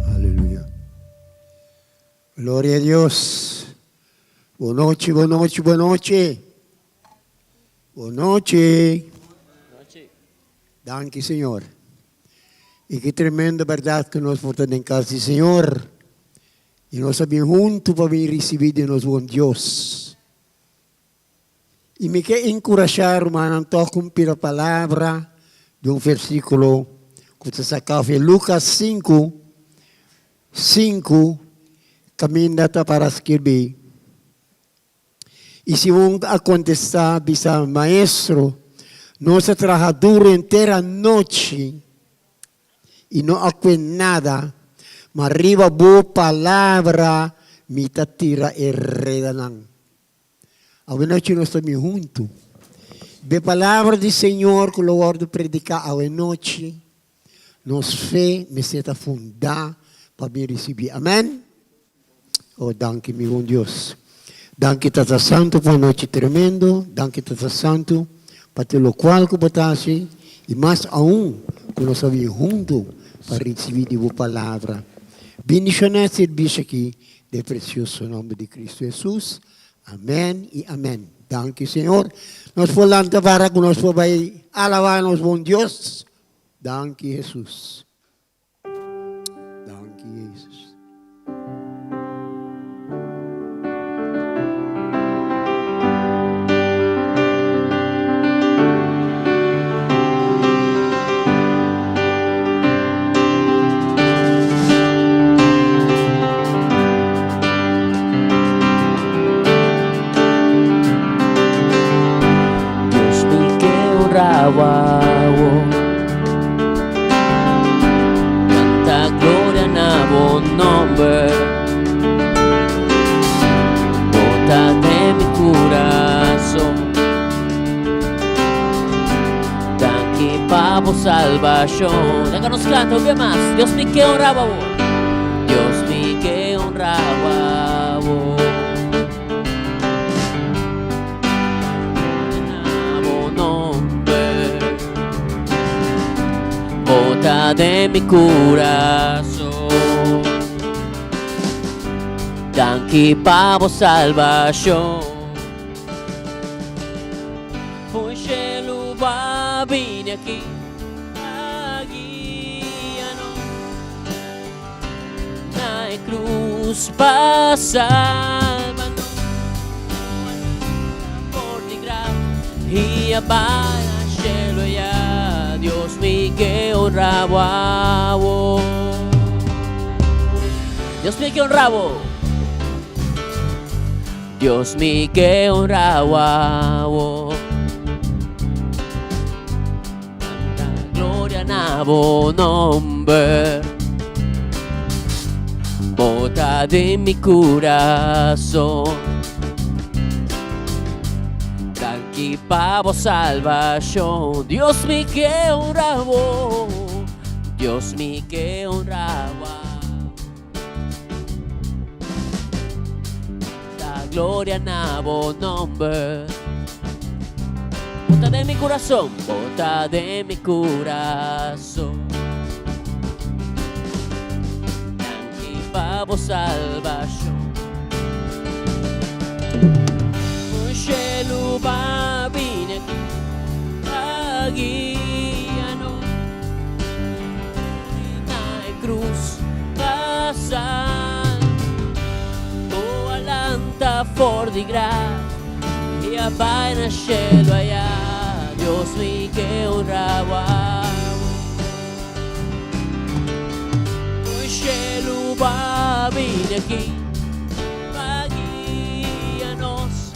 Aleluya. Gloria a Dios. Bon nochi, bon nochi, bon nochi. Bon nochi. Danki Señor. Y ki tremendo berdad cu nos por ta den cas di Señor. Y nos a bin hunto pa bin ricibi di nos bon Dios. Y mi ke encurasha rumannan toch un pida palabra di un versiculo cu ta saca of e Lucas 5, 5 caminda ta para skirbi. Y Simon a contesta bisa, Maestro, nos a traha duro henter anochi y no a cue nada, ma riba bo palabra mi ta tira e redanan. Awenochi nos ta bin huntu. Be palabra di Señor cu lo wordo predica awenochi, nos fe mester ta funda pa bin ricibi. Amen. Oh, danki mi bon Dios. Danki Tata Santo pa anochi tremendo. Danki Tata Santo pa tur locual cu bo ta haci y mas aun cu nos a bin hunto pa ricibi di bo palabra. Bendiciona e servicio aki den precioso nomber di Cristo Jesus. Amen y amen. Danki Señor. Nos por lanta para cu nos por bay alaba nos bon Dios. Danki Jesus. Danki Jesus. Dios mi ke honraba bo. Canta gloria na bo nomber. Bota den mi corazón. Danki pa bo salvacion. Laga nos canta un bia mas. Dios mi ke honraba bo. Dios mi ke honraba bo. Bota den mi corazón. Danki pa bo salvacion. Fo'i cielo ba bini aki pa guia nos. Na e cruz pa salba nos. For di graf i a bai na cielo ya. Dios mi ke honra bo awo. Dios mi ke honra bo. Dios mi ke honra bo awo. Tanta gloria na bo nomber. Bo ta den mi corazón. Danki pa bo salvacion. Dios mi ke honra bo. Dios mi ke honra bo. Ta gloria na bo nomber. Bota den mi corazón, bota den mi corazón. Danki pa bo salvacion. Un cielo ba bini aki pa guia nos. Na e cruz pa salba. Bo a lanta for di graf i a bai na shelu aya. Dios mi ke honra bo amo. Un shelu bo a bini aki pa guia nos.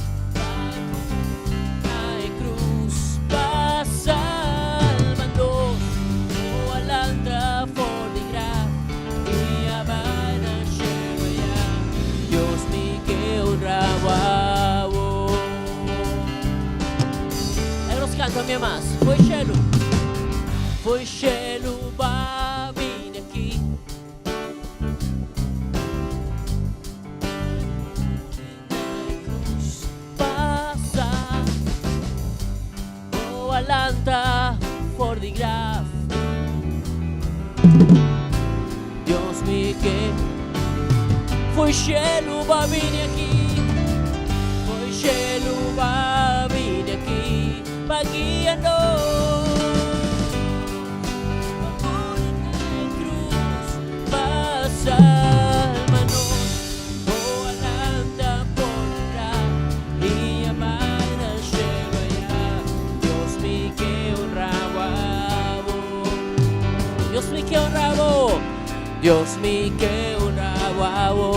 Na e cruz pa salba nos. Bo a lanta for di graf i a bai na shelu aya. Dios mi ke honra bo awo. kanta un bia mas. Fo'i shelu. Fo'i shelu b'a bini aki. Cruz pasa. Bo a lanta for di graf. Dios mi ke. Fo'i shelu b'a bini aki. Fo'i shelu b'a bini aki. Pa guia nos. Pa muri na e cruz. Pa salba nos. Bo a lanta for di graf. I a bai na shelu aya. Dios mi ke honra bo. Dios mi ke honra bo. Dios mi ke honra bo.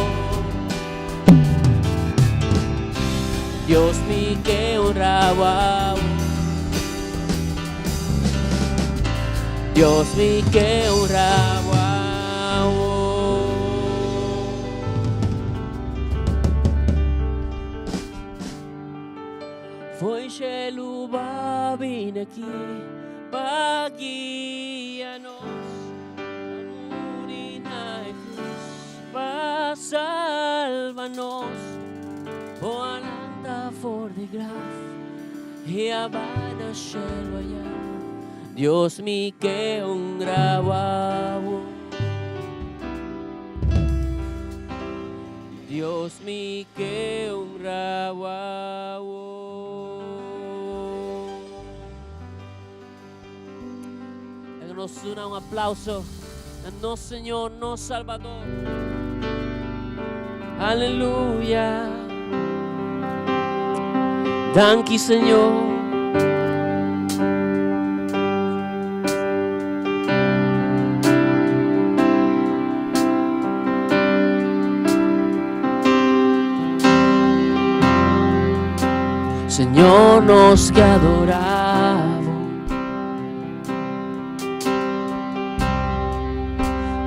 Dios mi ke honra bo. Dios mi ke honra bo. Fo'i shelu b'a bini aki pa guia nos. Pa muri na e cruz pa salba nos. Bo a lanta for di graf i a bai na shelu aya. Dios mi ke honra bo. Dios mi ke honra bo. Laga nos duna un aplauso na nos Señor, nos Salbador. Aleluya. Danki, Señor. Señor, nos ke adorá bo.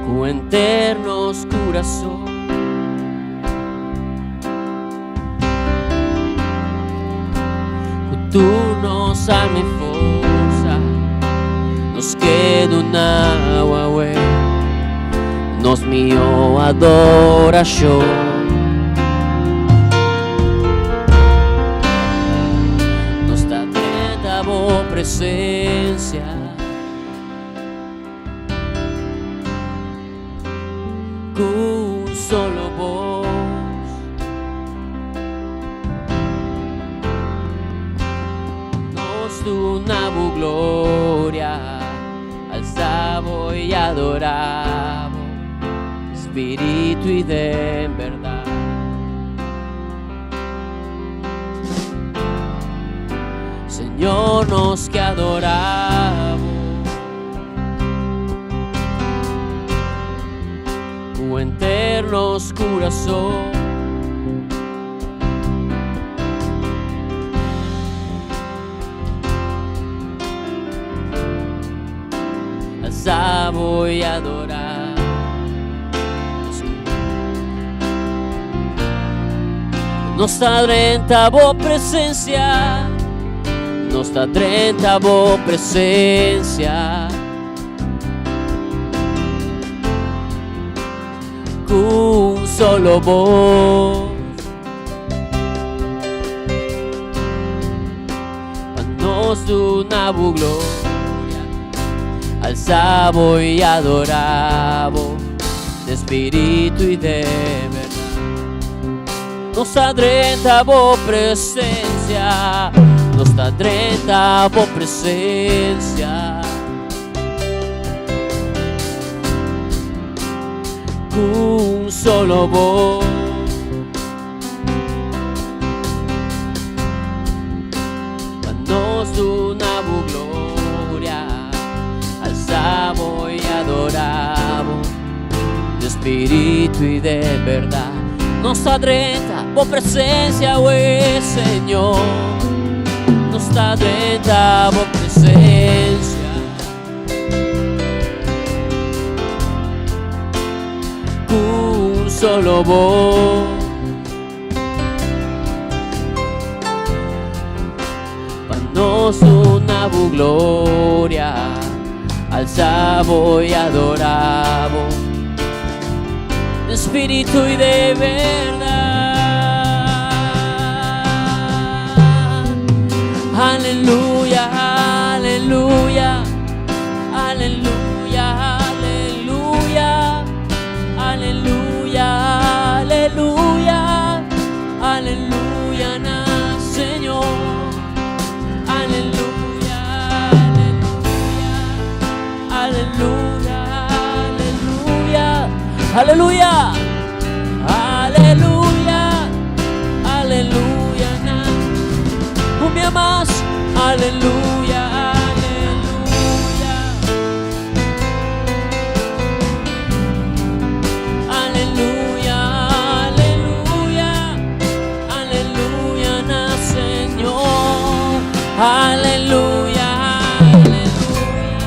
Ku henter nos kurason. Ku tur nos alma i forsa. Nos ke duna awe nos mihó adorashon. Nos ta drenta bo presensia. Ku un solo bos. Nos duna bo gloria, alsa bo i adorá bo, spiritu i den bèrdat. Señor, nos ke adorá bo. Ku henter nos kurason. Alsa bo i adorá. Nos ta drenta bo presensia. Nos ta drenta bo presensia. Ku un solo bos. Pa nos duna bo gloria. Alsa bo i adorá bo. Den spiritu i den bèrdat. Nos ta drenta bo presensia. Nos ta drenta bo presensia. Ku un solo bos. Pa nos duna bo gloria. Alsa bo i adorá bo. Den spiritu i den bèrdat. Nos ta drenta bo presensia, awe, Señor. Nos ta drenta bo presensia. Ku un solo bos. Pa nos duna bo gloria, alsa bo i adorá bo den spiritu i den bèrdat. Aleluya, aleluya, aleluya, aleluya, aleluya, aleluya, aleluya na Señor. Aleluya, aleluya, aleluya, aleluya, aleluya, aleluya, aleluya na. Un bia mas, aleluya, aleluya. Aleluya, aleluya, aleluya na Señor. Aleluya, aleluya.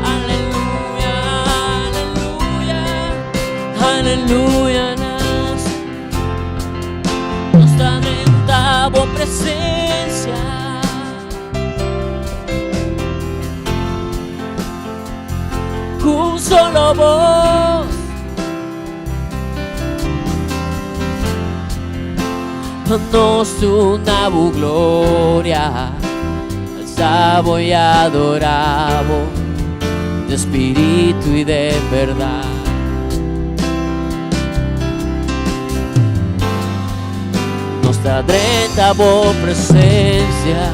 Aleluya, aleluya, aleluya na Nos ta drenta bo presensia. Ku un solo bos. Pa nos duna bo gloria, alsa bo i adorá bo den spiritu i den bèrdat. Nos ta drenta bo presensia.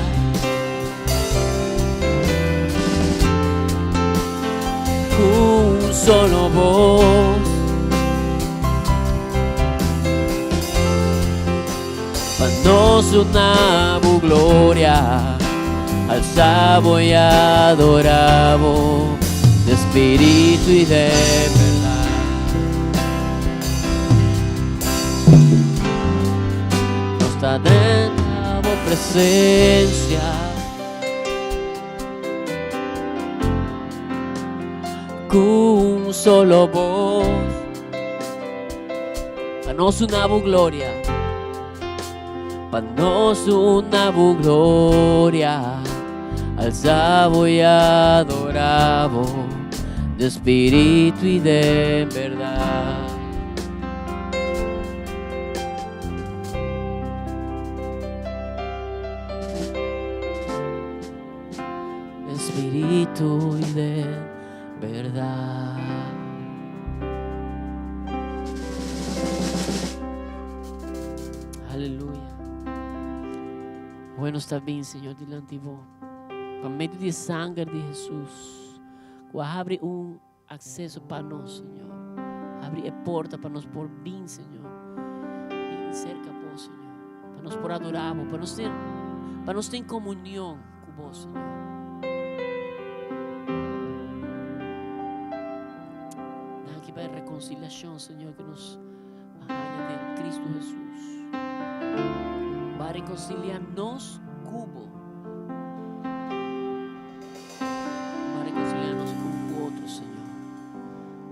Ku un solo bos. Pa nos duna bo gloria, alsa bo i adorá bo den spiritu i den bèrdat. Nos ta drenta bo presensia. Ku un solo bos. Pa nos duna bo gloria. Pa nos duna bo gloria. Alsa bo i adorá bo den spiritu i den bèrdat. Den spiritu i den bèrdat. Aleluya. Bueno está bien, Señor, delante de vos. Pa medio di sanger di Hesus, ku a habri un akseso pa nos, Señor. Habri e porta pa nos por bin, Señor. Bin serka bo, Señor. Pa nos por adorá bo, pa nos tin, pa nos tin komunion ku bo, Señor. Danki pa e rekonsiliashon, Señor, ku nos a haña den Kristu Hesus. Bo a rekonsiliá nos ku bo. Bo a rekonsiliá nos un ku otro, Señor.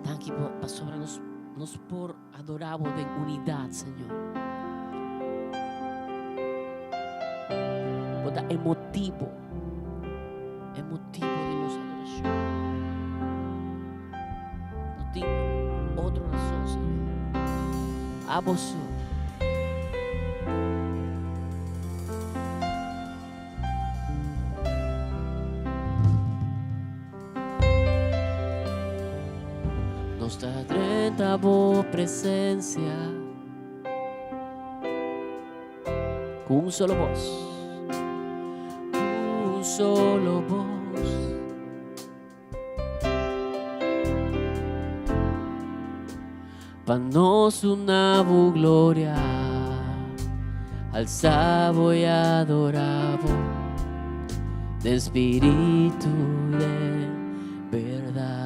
Danki pasobra nos, nos por adorá bo den unidat, Señor. Bo ta e motibo, e motibo di nos adorashon. No tin otro rason, Señor. Abo so. Nos ta drenta bo presensia ku un solo bos, ku un solo bos. Pa nos duna bo gloria, alsa bo i adorá bo den spiritu i den bèrdat.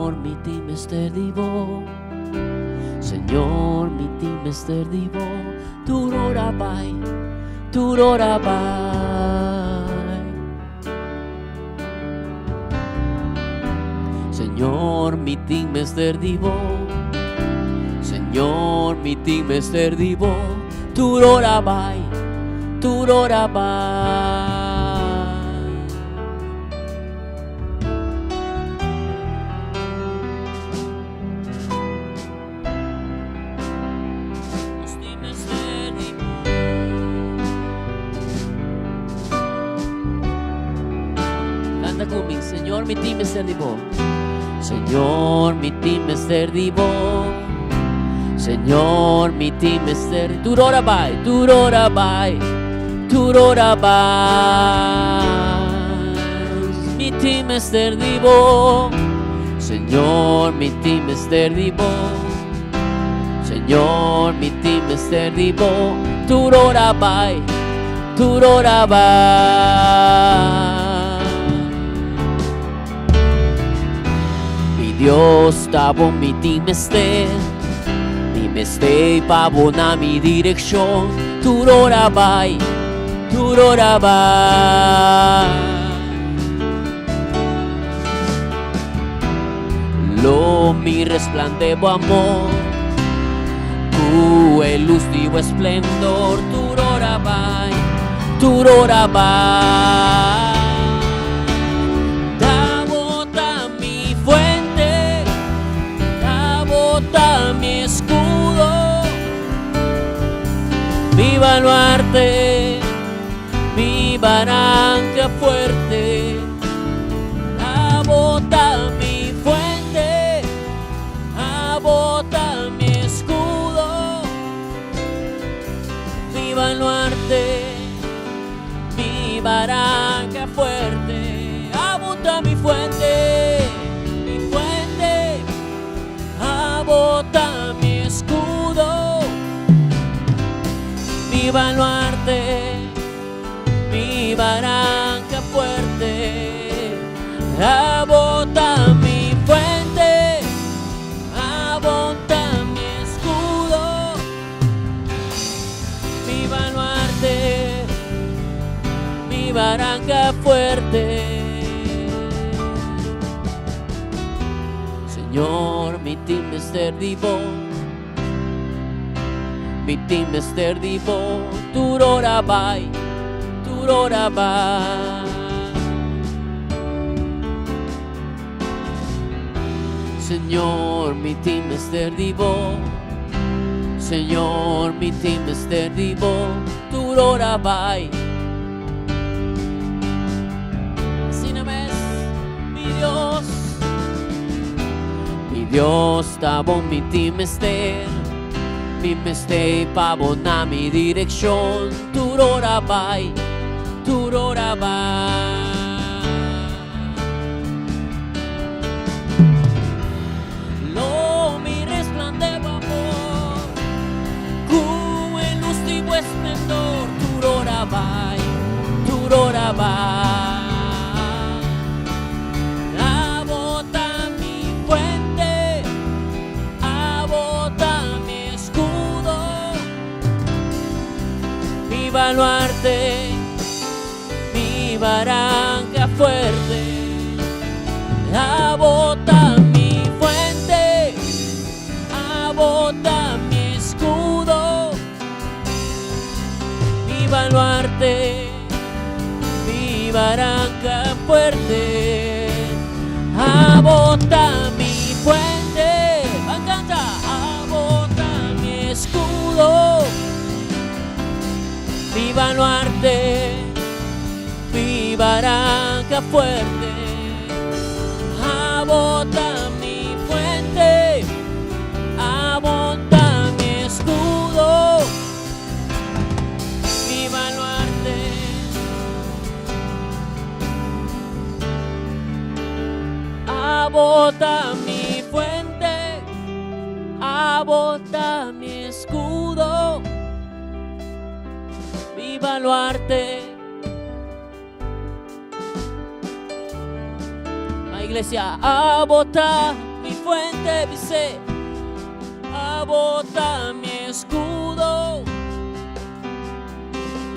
Señor, mi tin mester di bo. Señor, mi tin mester di bo. Tur ora bai, tur ora bai. Señor, mi tin mester di bo. Señor, mi tin mester di bo. Tur ora bai, tur ora bai. Canta cu mi, Señor, mi tin mester di bo. Señor, mi tin mester di bo. Señor, mi tin mester. Tur ora bai, tur ora bai, tur ora bai. Mi tin mester di bo. Señor, mi tin mester di bo. Señor, mi tin mester di bo. Tur ora bai, tur ora bai. Mi Dios ta bo mi tin mester. Mi mester pa bo na mi direccion. Tur ora bai, tur ora bai. Lo mi resplande bo amor Cu e luz di bo esplendor Tur ora bai, tur ora bai Ta bo ta mi fuente Ta bo ta mi escudo Mi baluarte Mi baranca fuerte Abo ta mi fuente, abo ta mi escudo, mi baluarte, mi baranca fuerte. Abo ta mi fuente, mi fuente, abo ta mi escudo, mi baluarte. Mi baranca fuerte, abo ta mi fuente, abo ta mi escudo, mi baluarte, mi baranca fuerte. Señor, mi tin mester di bo. Mi tin mester di bo tur ora bai, tur ora bai. Señor, mi tin mester di bo. Señor, mi tin mester di bo tur ora bai. Asina mes, mi Dios. Mi Dios ta bon mi tin mester Mi mester pa bo na mi direccion Tur ora bai, tur ora bai Lo mi resplande bo amor Cu e luz di bo esplendor Tur ora bai, tur ora bai Abo ta mi fuente, abo ta mi escudo, mi baluarte, mi baranca fuerte. Abo ta mi fuente, abo ta mi escudo, mi baluarte, mi baranca fuerte. Abo ta mi fuente, ban canta, abo ta mi escudo, mi baluarte, mi baranca fuerte. Abo ta mi fuente, abo ta mi escudo, mi baluarte. Abo ta mi fuente, abo ta mi escudo, mi baluarte. Ma iglesia, abo ta. mi fuente, bis'é. Abo ta mi escudo,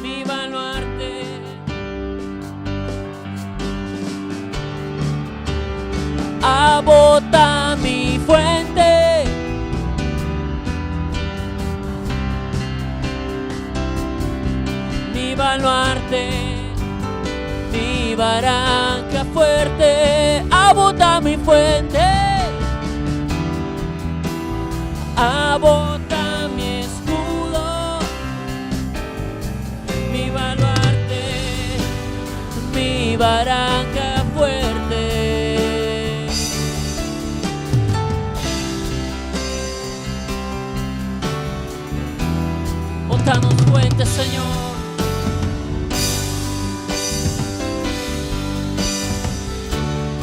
mi baluarte. Abo ta mi fuente. Mi baluarte, mi baranca fuerte. Abo ta mi fuente. Abo ta mi escudo, mi baluarte, mi baranca fuerte. Bo ta nos fuente, Señor.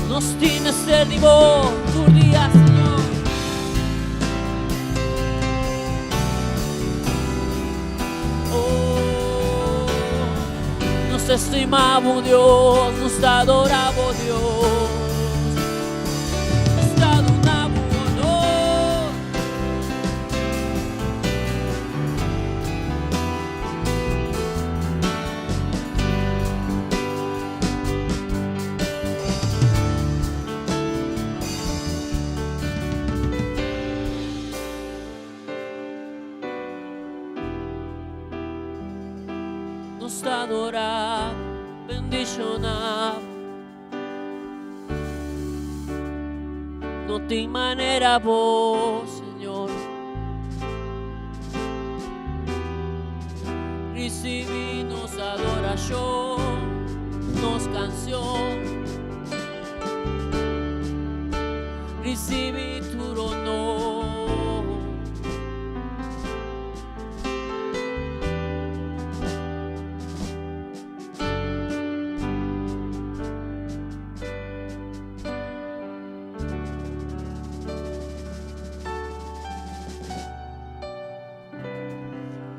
Nos tin mester di bo tur dia, Señor. Oh, nos estima bo Dios, nos ta adora bo Dios. Nos ta duna bo honor. Nos ta adora, bendiciona. No tin manera bo, Señor. Ricibi nos adoracion, nos cancion. Ricibi tur honor.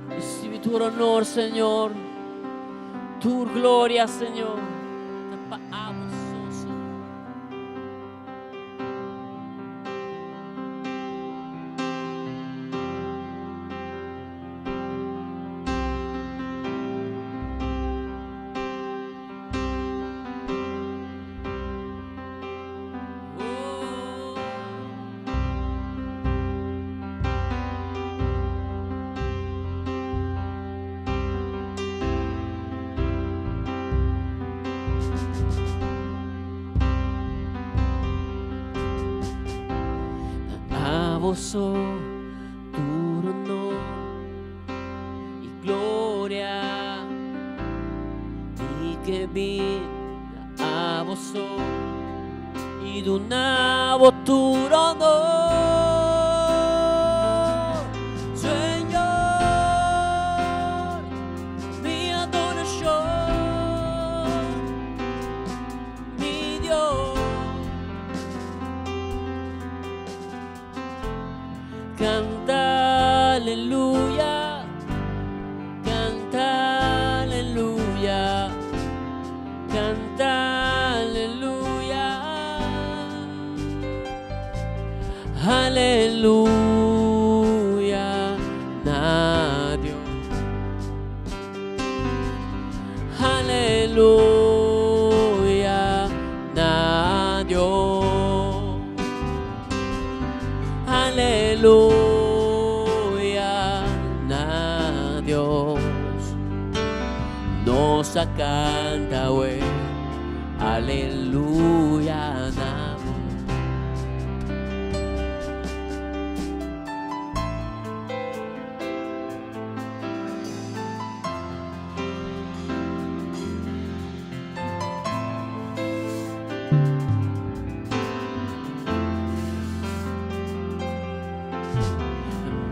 Ricibi tur honor, Señor. Tur gloria, Señor. Ta pa abo so, Señor. Abo so tur honor y gloria Mi ke bin na abo so y duna bo tur honor, Señor, mi adoracion, mi Dios. Canta aleluya, canta aleluya, canta aleluya, aleluya na Dios. Aleluya na Dios. Aleluya na Dios. Nos a canta we. Aleluya na bo.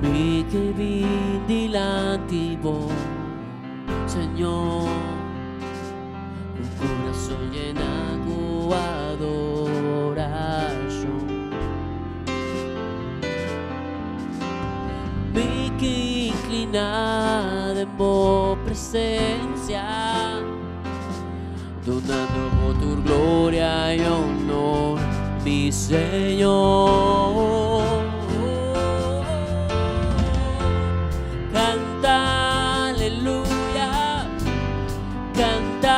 Mi ke bin dilanti bo, Señor, ku kurason yena ku adorashon. Mi ke inkliná den bo presensia, dunando bo tur gloria i honor. mi Señor. Canta aleluya, canta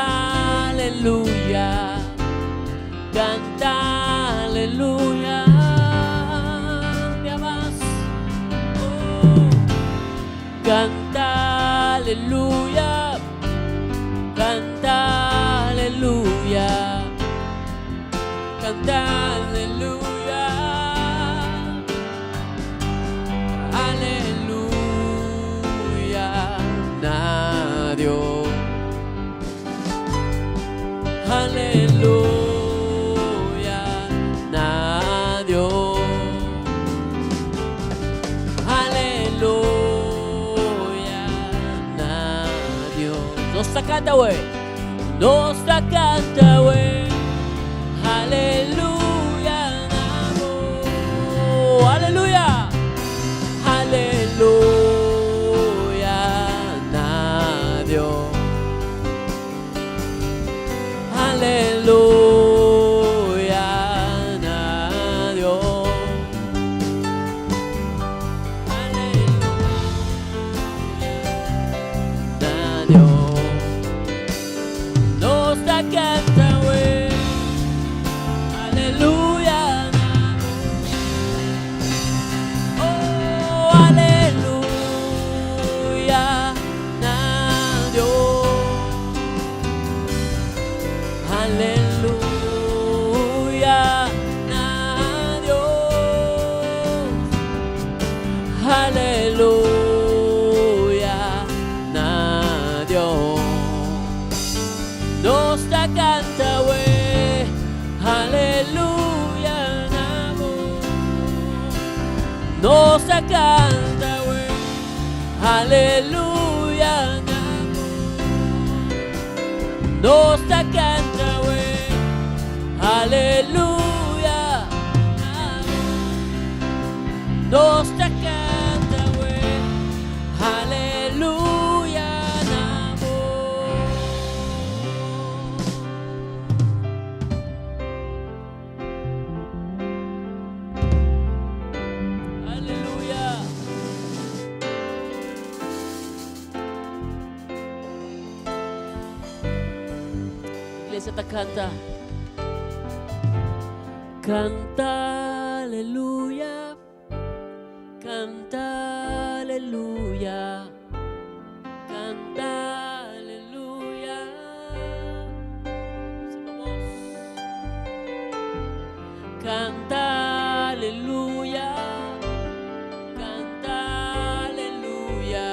aleluya, canta aleluya. Mi mas. Oh. Canta aleluya, canta aleluya, canta aleluya, aleluya, na Dios. Aleluya, na Dios. Aleluya, na Dios. Nos ta canta, wey. Nos ta canta, wey. Aleluya, na Dios. Aleluya. Aleluya, na Dios. Aleluya, na Dios. Aleluya, na Dios. Nos ta canta, wey. Aleluya, na Oh, aleluya, na Dios. Aleluya, na Dios. Aleluya, na Dios. Nos ta canta, wey. Aleluya, na Dios. Nos ta canta, wey. Aleluya, na Nos ta canta, wey. Aleluya. Nos ta canta, wey. Aleluya, na bo. Aleluya. Iglesia ta canta. Canta, aleluya. Canta, aleluya. Canta, aleluya. Vamos. Canta, aleluya. Canta, aleluya.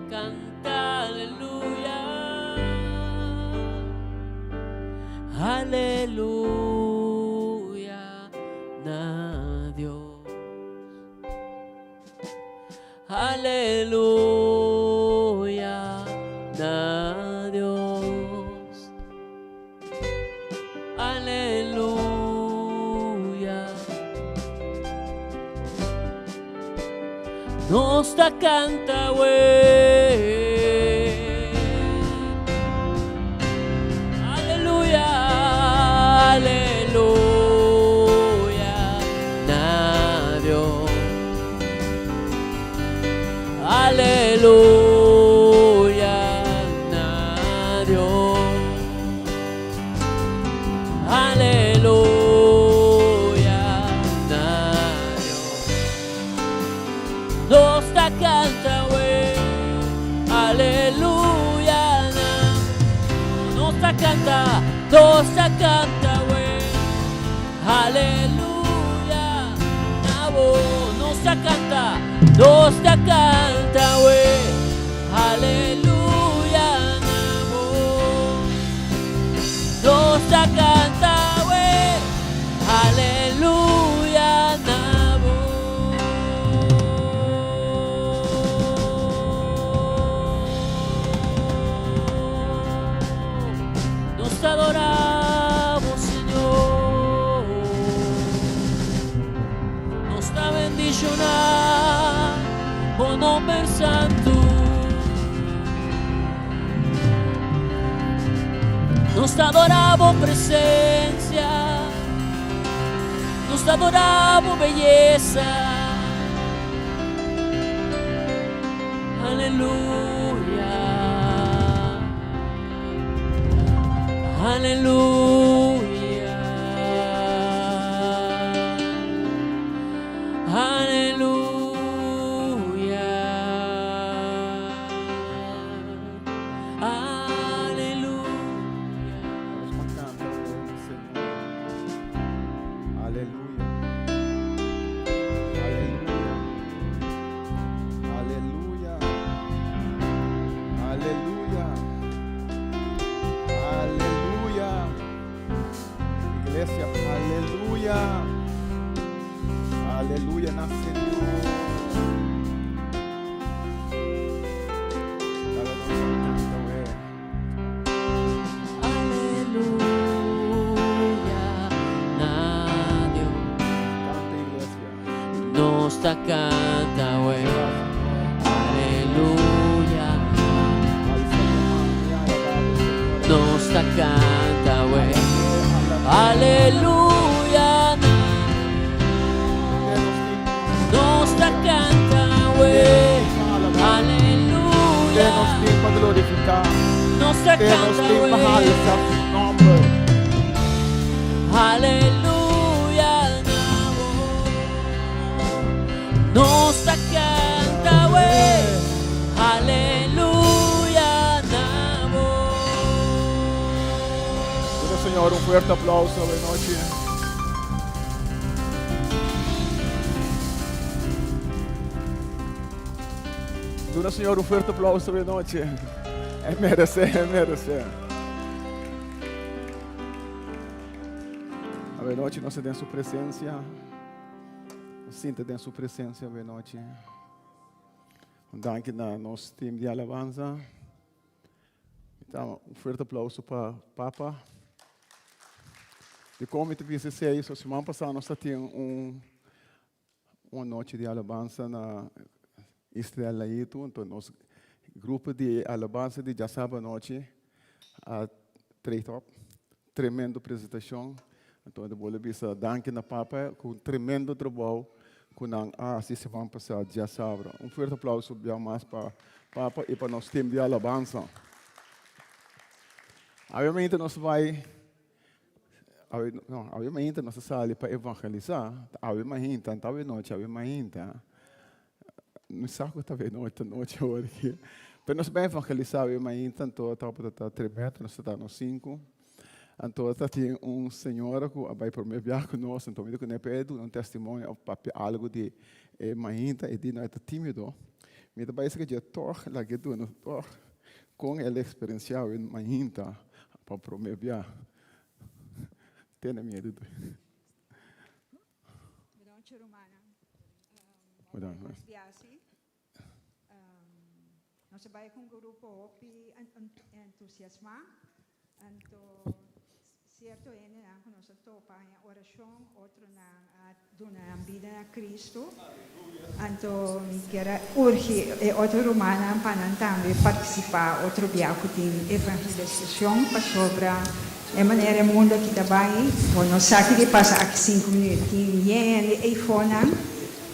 Canta, aleluya. Aleluya, na Dios. Aleluya, na Dios. Aleluya. Nos ta canta, wey. Aleluya, aleluya, na Dios. Aleluya, na Dios. Aleluya, na Dios. Nos ta canta, wey. Aleluya, na. Nos ta canta, nos ta canta, wey. Aleluya, na bo. Nos ta canta, nos ta canta, wey. Aleluya, na bo. Nos ta canta, wey. Aleluya, na bo. Nos adoramos, Señor. Nos ta bendiciona bo nomber santo. Nos ta adora bo presencia. Nos ta adorá bo beyesa. Aleluya. Aleluya. Aleluya. Aleluya. Aleluya. Aleluya. Aleluya. Aleluya. Aleluya. Iglesia, aleluya. Aleluya na Señor. Cada nos canta, güey. Aleluya na Dios. Canta, iglesia. Nos ta canta, güey. Aleluya. Alza tu man y alaba al Señor. Nos ta canta, güey. Aleluya. Nos ta canta, güey. Aleluya. Nos tin pa glorifiká. Nos ta Nos canta, tin pa güey. alsa su nòmber. Aleluya. Nos ta canta, güey. Aleluya. Duna Señor un fuerte aplauso awe nochi. Duna Señor un fuerte aplauso awe nochi. E meresé, e meresé. Awe nochi nos ta den su presensia. Nos sinta den su presensia awe nochi. Un danki na nos team di alabansa. Un fuerte aplauso pa Papa. Dikon mi ta bisa esei? So siman pasá nos ta tin un un anochi di alabansa na Israel Laitu. Anto nos grupo di alabansa di djasabra anochi a treed op. Tremendo presentashon. Anto mi ta bolbe bisa danki na Papa ku un tremendo trabou ku nan a hasi siman pasá djasabra. Un fuerte aplauso bia mas pa Papa i pa nos team di alabansa. Awe nos bai Awe, no, awe mainta nos a sali pa evangelisá. Awe mainta, no awe nochi, awe mainta. Mi sa ku ta awe nochi, ta nochi awor aki. Pero nos bai evangelisá awe mainta, anto tabata ta tremendo, nos ta nos sinku. Anto ta tin un señora ku a bai promé biaha ku nos, anto mi di kuné pa e duna un testimonio òf papia algu di e mainta, e di no e ta tímido. Mi ta bai esaki dje tòg, lag'é duna tòg kon el a eksperensiá awe mainta pa promé biaha. Tene miedu tu. Noche rumana. Bedankt. Nos biasi. Nos a bai ku un grupo hopi entusiasmá. Anto sierto hendenan ku nos a topa haña orashon, otronan a duna nan bida na Kristu. Anto mi kier a urgi e otro rumannan pa nan tambe partisipá otro bia ku tin evangelisashon, pasobra e manera e mundu aki ta bai, bo no sa kiko pasa aki sinku minüt. Tin yen hende eifonan,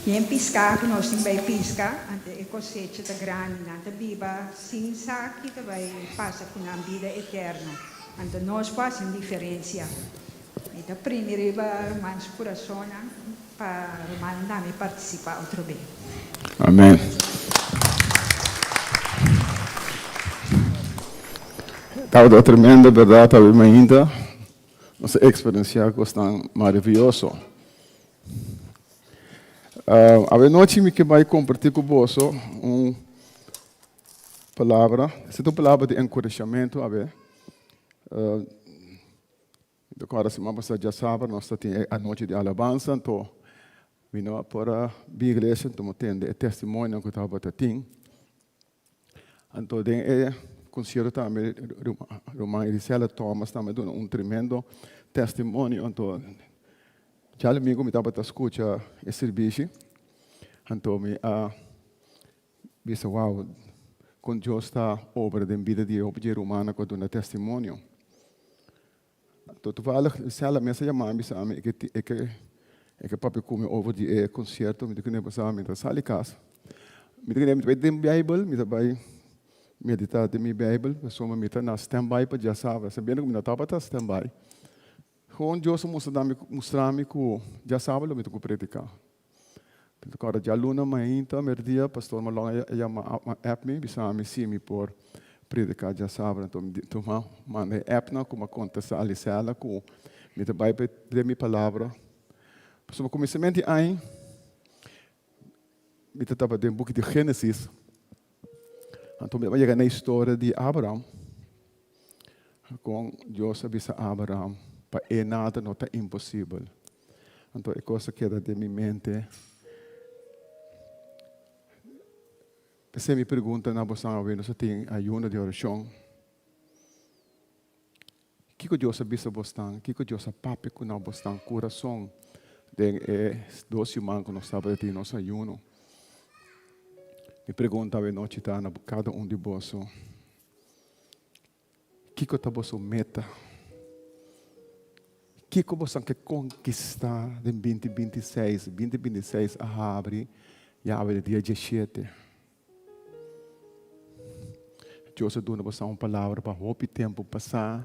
yen piská ku nos tin bai piska, anto e kosecha ta grandi. Nan ta biba sin sa ki ta bai pasa ku nan bida eterno. Anto nos por hasi un diferensia. Mi ta primi riba ruman su kurasonnan pa rumannan tambe partisipá otro be. Amen. Tabata tremendo berdad awe mainta. Nos a eksperensiá kosnan maravioso. Awe nochi mi ke bai kompartí ku boso un palabra. Esei ta un palabra di enkurashamentu awe. Mi ta kòrda siman pasá djasabra nos ta tin e anochi di alabansa, anto mi no a por a bin iglesia, anto mi a tende e testimonionan ku tabata tin. Anto den e konsierto tambe ruman Elisela Thomas tambe a duna un tremendo testimonio, anto djadumingu mi tabata skucha e sirbishi, anto mi a bisa wow, kon Dios ta obra den bida di e hopi dje rumannan ku a duna testimonio. Anto toevallig Lucella mes a yama mi bisa mi e ke e ke E ke papia ku mi over di e konsierto, mi ta kende pasá mi ta sali kas. Mi ta kende mi ta bai den Beibel, mi ta bai meditá den mi Beibel, pasobra mi ta na standby pa djasabra, sabiendo ku mi no tabata standby. Gewoon Dios a mustra mi, mustra mi ku djasabra lo mi ta ku prediká. Mi ta kòrda djaluna mainta merdia pastor Malon a yama a app mi bisa mi si mi por prediká djasabra. Anto mi tuma manda e app nan ku mi a kontestá Alisela ku mi ta bai den mi palabra. Pasobra kuminsamentu di aña mi ta tabata den buki di Génesis. Anto mi a yega na e historia di Abraham, kon Dios a bisa Abraham pa e nada no ta imposibel. Anto e kos a keda den mi mente. P'esei mi pregunta na boso awe, nos a tin ayuno di orashon. Kiko Dios a bisa bosnan? Kiko Dios a papia ku na bosnan kurason den e dos siman ku nos tabata tin nos ayuno? Mi pregunta awe nochi ta na kada un di boso, Kiko ta boso meta? Kiko boso ke konkistá den 2026? 2026 a habri ya awe dia 17. Dios a duna boso un palabra pa hopi tempu pasá.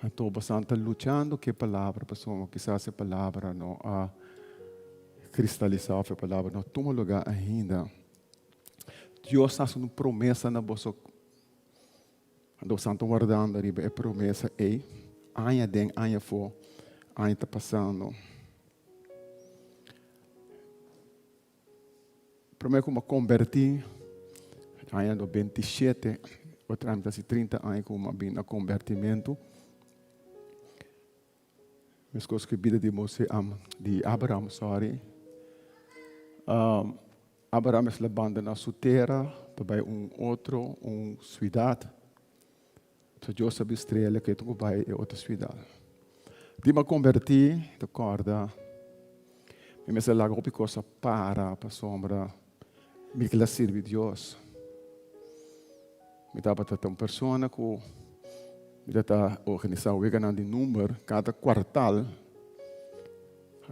Anto boso ta luchando ku e palabra pasobra kisas e palabra no a kristalisá òf e palabra no a tuma lugá ainda. Dios a hasi un promesa na boso. Anto boso ta wardando riba e promesa ei aña den aña afó, aña ta pasando. Promé ku mi a kombertí, aña 97, otro aña mi ta hasi 30 aña ku mi a bin na kombertimentu. Meskos ku e bida di Mose, di Abraham, sorry. Abraham mester a bandoná su tera pa bai un otro, un siudat. So Dios a bistr'el ku e tin ku bai e otro siudat. Di mi a kombertí, ta kòrda mi mester laga hopi kos a para pasobra mi kila sirbi Dios. Mi tabata ta un persona ku mi ta organisá weganan di number kada kuartal.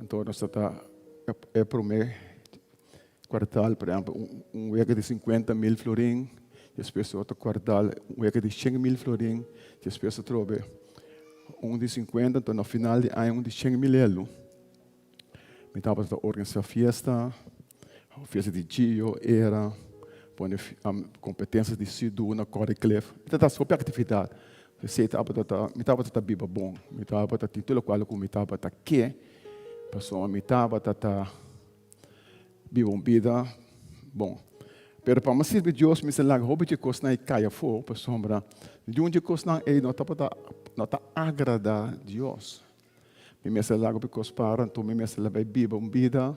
Anto nos ta ta e promé Kwartal, por ehempel, un wega di 50.000 florin, despues otro kwartal un wega di 100.000 florin, despues atrobe un di 50, enton na final di aña un di 100.000 elu. Mi tabata ta organisa fiesta, fiesta di Gio, Era, pone competencias di Sidu na Corrie Cliff. Mi tabata hasi hopi actividad. Esei tabata ta, mi tabata ta biba bon. Mi tabata tin tur locual cu mi tabata ke, pasobra mi tabata ta Biba un bida bon. Pero pa mi sirbi Dios mi mester laga hopi dje kosnan ei kai afó pasobra niun dje kosnan ei no tabata no ta agradá Dios. Mi mester laga hopi kos para anto mi mester bai biba un bida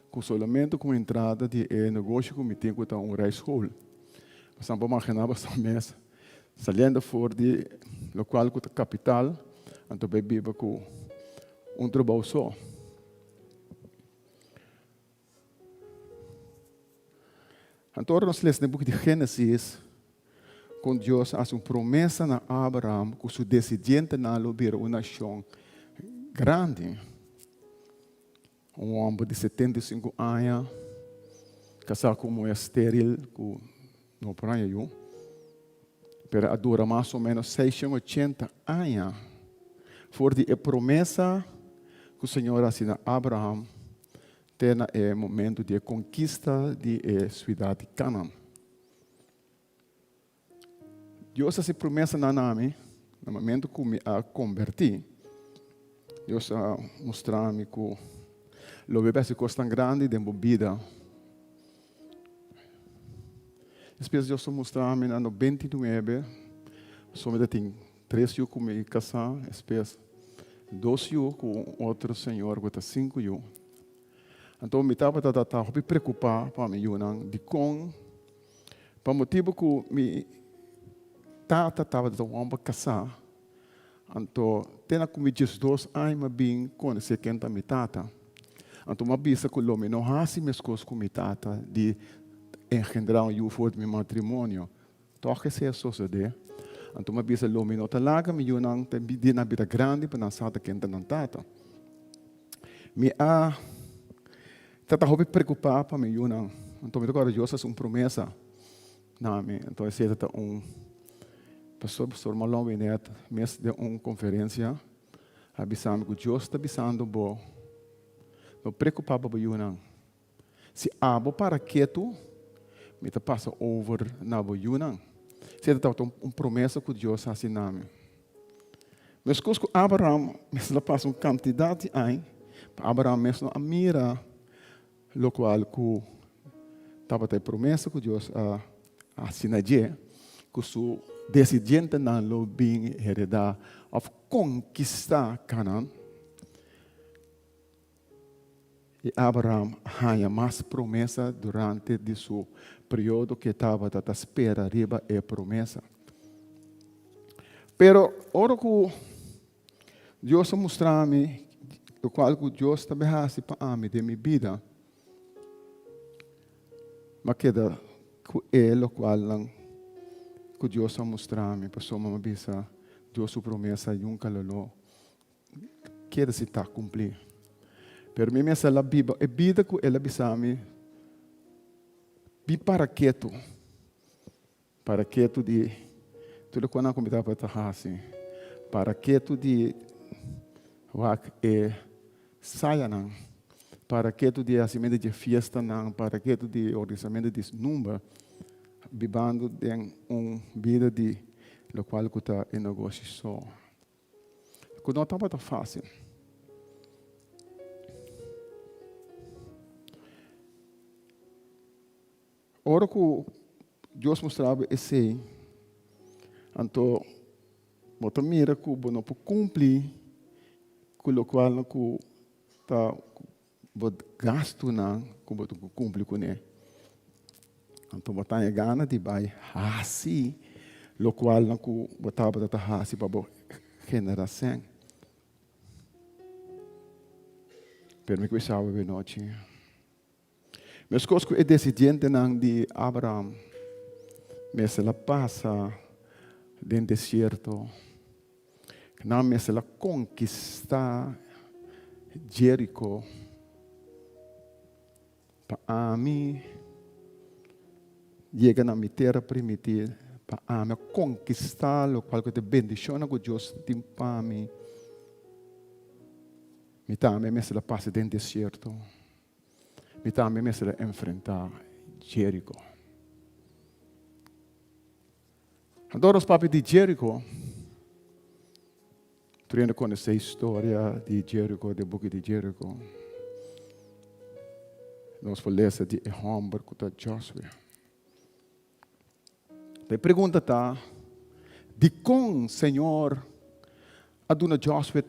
ku solamente ku entrada di e negoshi ku mi tin ku ta un rijschool. Pasobra bo imaginá bo mes saliendo for di lokual ku ta kapital anto bai biba ku un trabou so. Anto ora nos lesa den buki di Génesis kon Dios a hasi un promesa na Abraham ku su desidientenan lo bira un nashon grandi. Un hòmber di 75 aña kasá ku un muhé steril ku no por haña yu, pero a dura mas o ménos 680 aña for di e promesa ku Señor a hasi na Abraham te na e momento di e konkista di e siudat di Canaan. Dios a hasi promesanan na mi na momento ku mi a kombertí. Dios a mustra mi ku lo bo hasi kosnan grandi den bo bida. Despues Dios a mustra mi na 99, so mi ta tin tres yu ku mi kasá, despues dos yu ku un otro señor ku ta sinku yu. Anto mi tabata ta hopi preokupá pa mi yunan dikon pa motibu ku mi tata tabata un hòmber kasá, anto te na ku mi 12 aña mi a bin konosé ken ta mi tata. Anto mi a bisa ku lo mi no hasi meskos ku mi tata di engendrá un yu for di mi matrimonio. Tòg esei a sosodé. Anto mi a bisa lo mi no ta laga mi yunan ta di nan bira grandi pa nan sa ta ken ta nan tata. Mi a ta hopi preokupá pa mi yunan. Anto mi ta kòrda Dios a hasi un promesa na mi. Anto esei ta un pastor, pastor Marlon Winet, mes den un konferensia a bisa mi ku Dios ta bisando bo, no preokupá pa bo yunan. Si abo para ketu, mi ta pasa over na bo yunan. Esei ta tabata un promesa ku Dios hasi na mi. Meskos ku Abraham mester a pasa un kantidat di aña, pa Abraham mes no a mira lokual ku tabata e promesa ku Dios a hasi na dje, ku su desidientenan lo bin heredá òf konkistá Kanaan. I Abraham a haña mas promesa durante di su periodo ku e tabata ta spera riba e promesa. Pero ora ku Dios a mustra mi lokual ku Dios ta hasi pa ami den mi bida, mi a keda ku e lokualnan ku Dios a mustra mi, pasobra mi a bisa Dios su promesa nunka lo no Keda si ta kumplí. Pero mi mester la biba e bida ku el a bisa mi, Bi para ketu. Para ketu di tur lokual ku mi tabata hasi. Para ketu di wak e sayanan. Para ketu di hasimentu di e fiestanan. Para ketu di organisamentu di number. Bibando den un bida di lokual ku ta e negoshi so. Ku no tabata fásil. Ora ku Dios mustra bo esei, anto bo ta mira ku bo no por kumpli ku lokual ku ta bo gastunan ku bo tin ku kumpli kuné. Anto bo ta haña gana di bai hasi lokualnan ku bo tabata ta hasi pa bo generá sèn. Pero mi ku bisa bo benochi, meskos ku e desidientenan di Abraham mester a pasa den desierto, Nan mester a konkistá Jeriko pa ami yega na mi tera primití, pa ami a konkistá lokual ku ta e bendishonnan ku Dios tin pa mi. Mi tambe mester a pasa den desierto. Mi tambe mester a enfrentá Jeriko. Anto nos papia di Jericho, tur hende konosé historia di Jericho, di buki di Jericho. Nos por lesa di e hòmber ku ta Josué. E pregunta ta, dikon Señor a duna Josué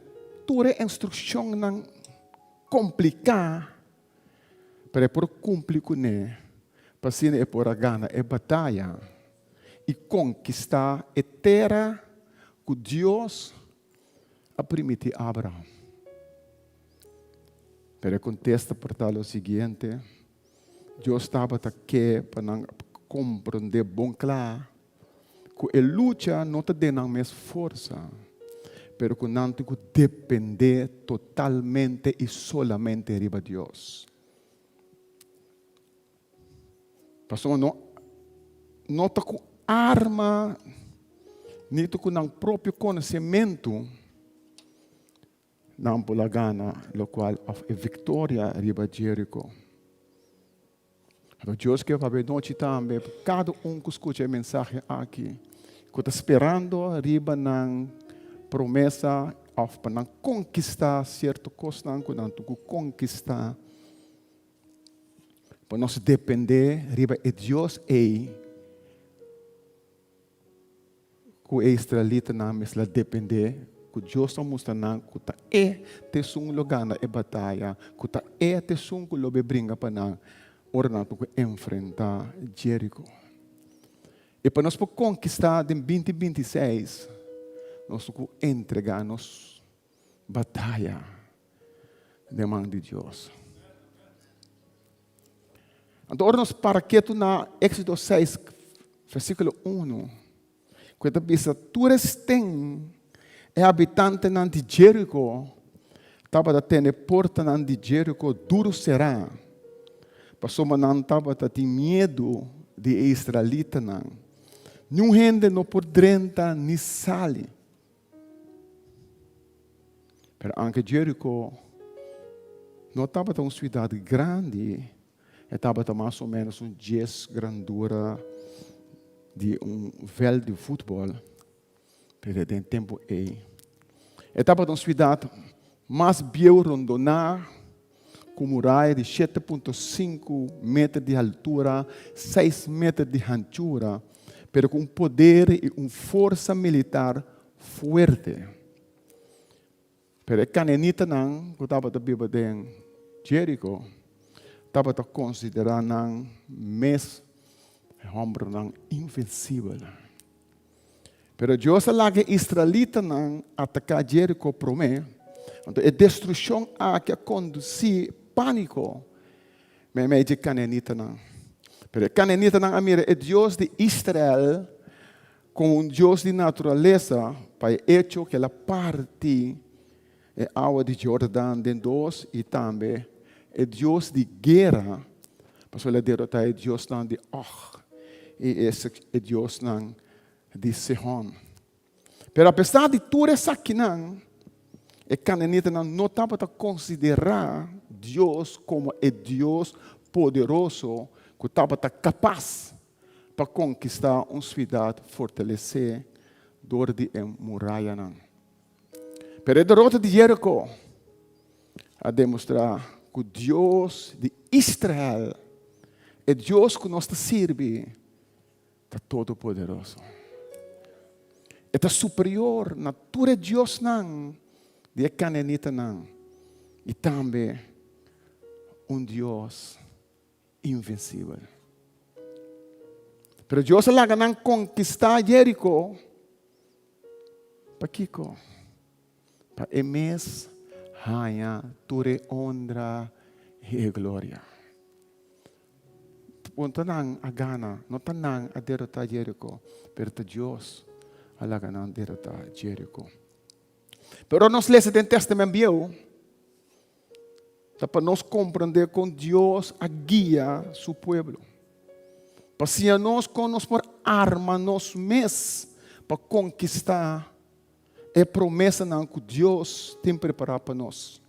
tur e instrukshonnan kompliká pero e por kumpli kuné pa asina e por a gana e bataya i konkistá e tera ku Dios a primintí Abraham? Pero e kontesta por ta lo siguiente, Dios tabata ke pa nan komprondé bon kla ku e lucha no ta den nan mes forsa, pero ku nan tin ku dependé totalmente i solamente riba Dios. Pasobra no no ta ku arma ni ta ku nan propio konosementu nan por a gana lokual òf e viktoria riba Jeriko. Anto Dios ke papia nochi tambe pa kada un ku skucha e mensahe aki, ku ta sperando riba nan promesa òf pa nan konkistá sierto kosnan ku nan tin ku konkistá, pa nos dependé riba e Dios ei Ku e israelitanan mester a dependé ku Dios a mustra nan ku ta e ta esun lo gana e bataya, ku ta e ta esun ku lo be bringa pa nan ora nan tin ku enfrentá Jeriko. I pa nos por konkistá den 2026, nos tin ku entregá nos bataya den man di Dios. Anto ora nos para ketu na Éxodo 6, versíkulo 1, ku e ta bisa, Tur esten e habitantenan di Jeriko tabata tene portanan di Jeriko duru será, pasobra nan tabata tin miedu di e israelitanan. Niun hende no por drenta ni sali. Pero anke Jeriko no tabata un siudat grandi, e tabata mas o ménos un dies grandura di un vèlt di futbòl. Pero den tempu ei, e tabata un siudat mas bieu rondoná ku muraya di 7.5 meter di haltura, 6 meter di hanchura, pero ku un poder i un forsa militar fuerte. Pero e kananitanan ku tabata biba den Jeriko tabata konsiderá nan mes e hòmbernan invensibel. Pero Dios a laga e israelitanan ataká Jeriko promé, anto e destrukshon aki a kondusí pániko meimei dje kananitanan. Pero e kananitanan a mira e Dios di Israel Komo un Dios di naturalesa, pa e echo ku el a parti e awa di Jordan den dos i tambe e Dios di guera, pasobra el a derotá e diosnan di Og i e diosnan di Sehon. Pero apesar di tur esakinan, e kananitanan no tabata konsiderá Dios komo e Dios poderoso ku tabata kapas pa konkistá un siudat fortalesé dor di e murayanan. Pero e derota di Jeriko a demostrá ku Dios di Israel, e Dios ku nos ta sirbi, ta todopoderoso. E ta superior na tur e diosnan di e kananitanan i tambe un Dios invencibel. Pero Dios a laga nan konkistá Jeriko. Pakiko? Pa e mes haña tur e honra i e gloria. No ta nan a gana, no ta nan a derotá Jeriko, pero ta Dios a laga nan derotá Jeriko. Pero nos lesa den Testament Bieu, Ta pa nos komprendé kon Dios a guia su pueblo. Pa siña nos kon nos por arma nos mes pa konkistá e promesanan ku Dios tin prepará pa nos.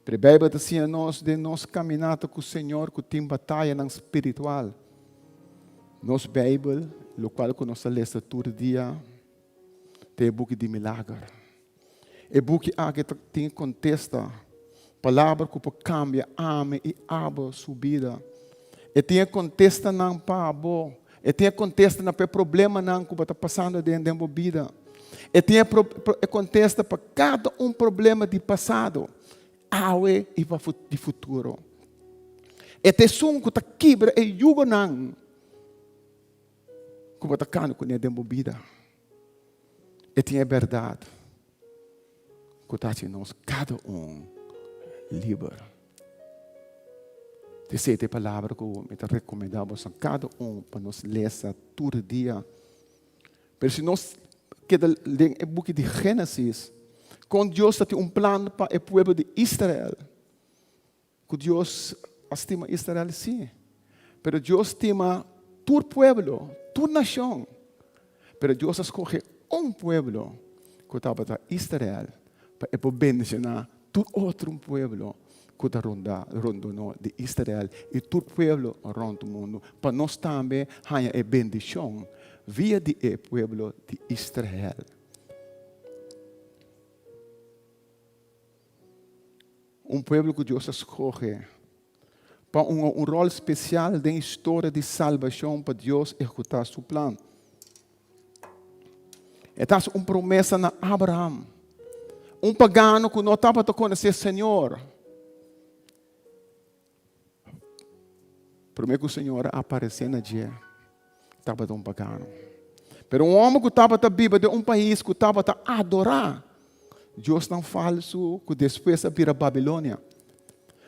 Pero e Beibel ta siña nos den nos kaminata ku Señor ku tin batayanan spiritual. Nos Beibel, lokual ku nos ta lesa tur dia, ta e buki di milager. E buki aki ta tin kontesta, palabra ku por kambia ami i abo su bida. E tin e kontestanan pa bo. E tin e kontestanan pa e problemanan ku bo ta pasando aden den bo bida. E tin e kontesta pa kada un problema di pasado, awe i pa di futuro. E ta esun ku ta kibra e yugonan ku bo ta kanda kuné den bo bida. E tin e bèrdat ku ta hasi nos kada un liber. Esei ta e palabra ku mi ta rekomendá boso kada un pa nos lesa tur dia. Pero si nos keda den e buki di Génesis, kon Dios ta tin un plan pa e pueblo di Israel. Ku Dios a stima Israel? Sí. Pero Dios stima tur pueblo, tur nashon. Pero Dios a skohe un pueblo ku tabata Israel pa e por bendishoná tur otro pueblo ku ta ronda rondonó di Israel i tur pueblo rònt mundu pa nos tambe haña e bendishon via di e pueblo di Israel. Un pueblo ku Dios a skohe pa un un ròl spesial den historia di salbashon pa Dios ehekutá su plan. E ta hasi un promesa na Abraham, un pagano ku no tabata konosé Señor. Promé ku Señor a aparesé na dje, tabata un pagano. Pero un hòmber ku tabata biba den un pais ku tabata adorá diosnan falsu ku despues a bira Babilonia.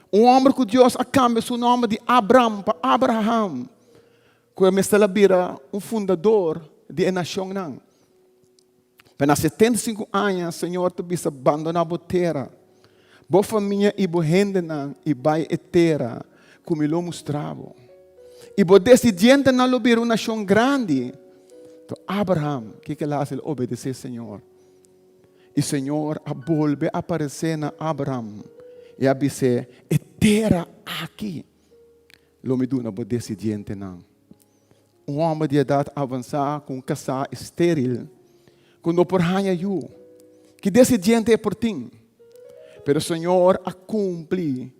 Un hòmber ku Dios a kambia su nòmber di Abram pa Abraham, ku e mester a bira un fundador di e nashonnan. Pero na 75 aña, Señor ta bisa, Bandoná bo tera. Bo famia i bo hendenan i bai e tera ku mi lo mustra bo. I bo desidientenan lo bira un nashon grandi. To Abraham, kiko el a hasi? El a obedesé Señor. I Señor a bolbe aparesé na Abraham i a bis'é, E tera aki lo mi duna bo desidientenan. Un hòmber di edat avansá ku un kasá estéril ku no por haña yu. Ki desidiente e por tin? Pero Señor a kumpli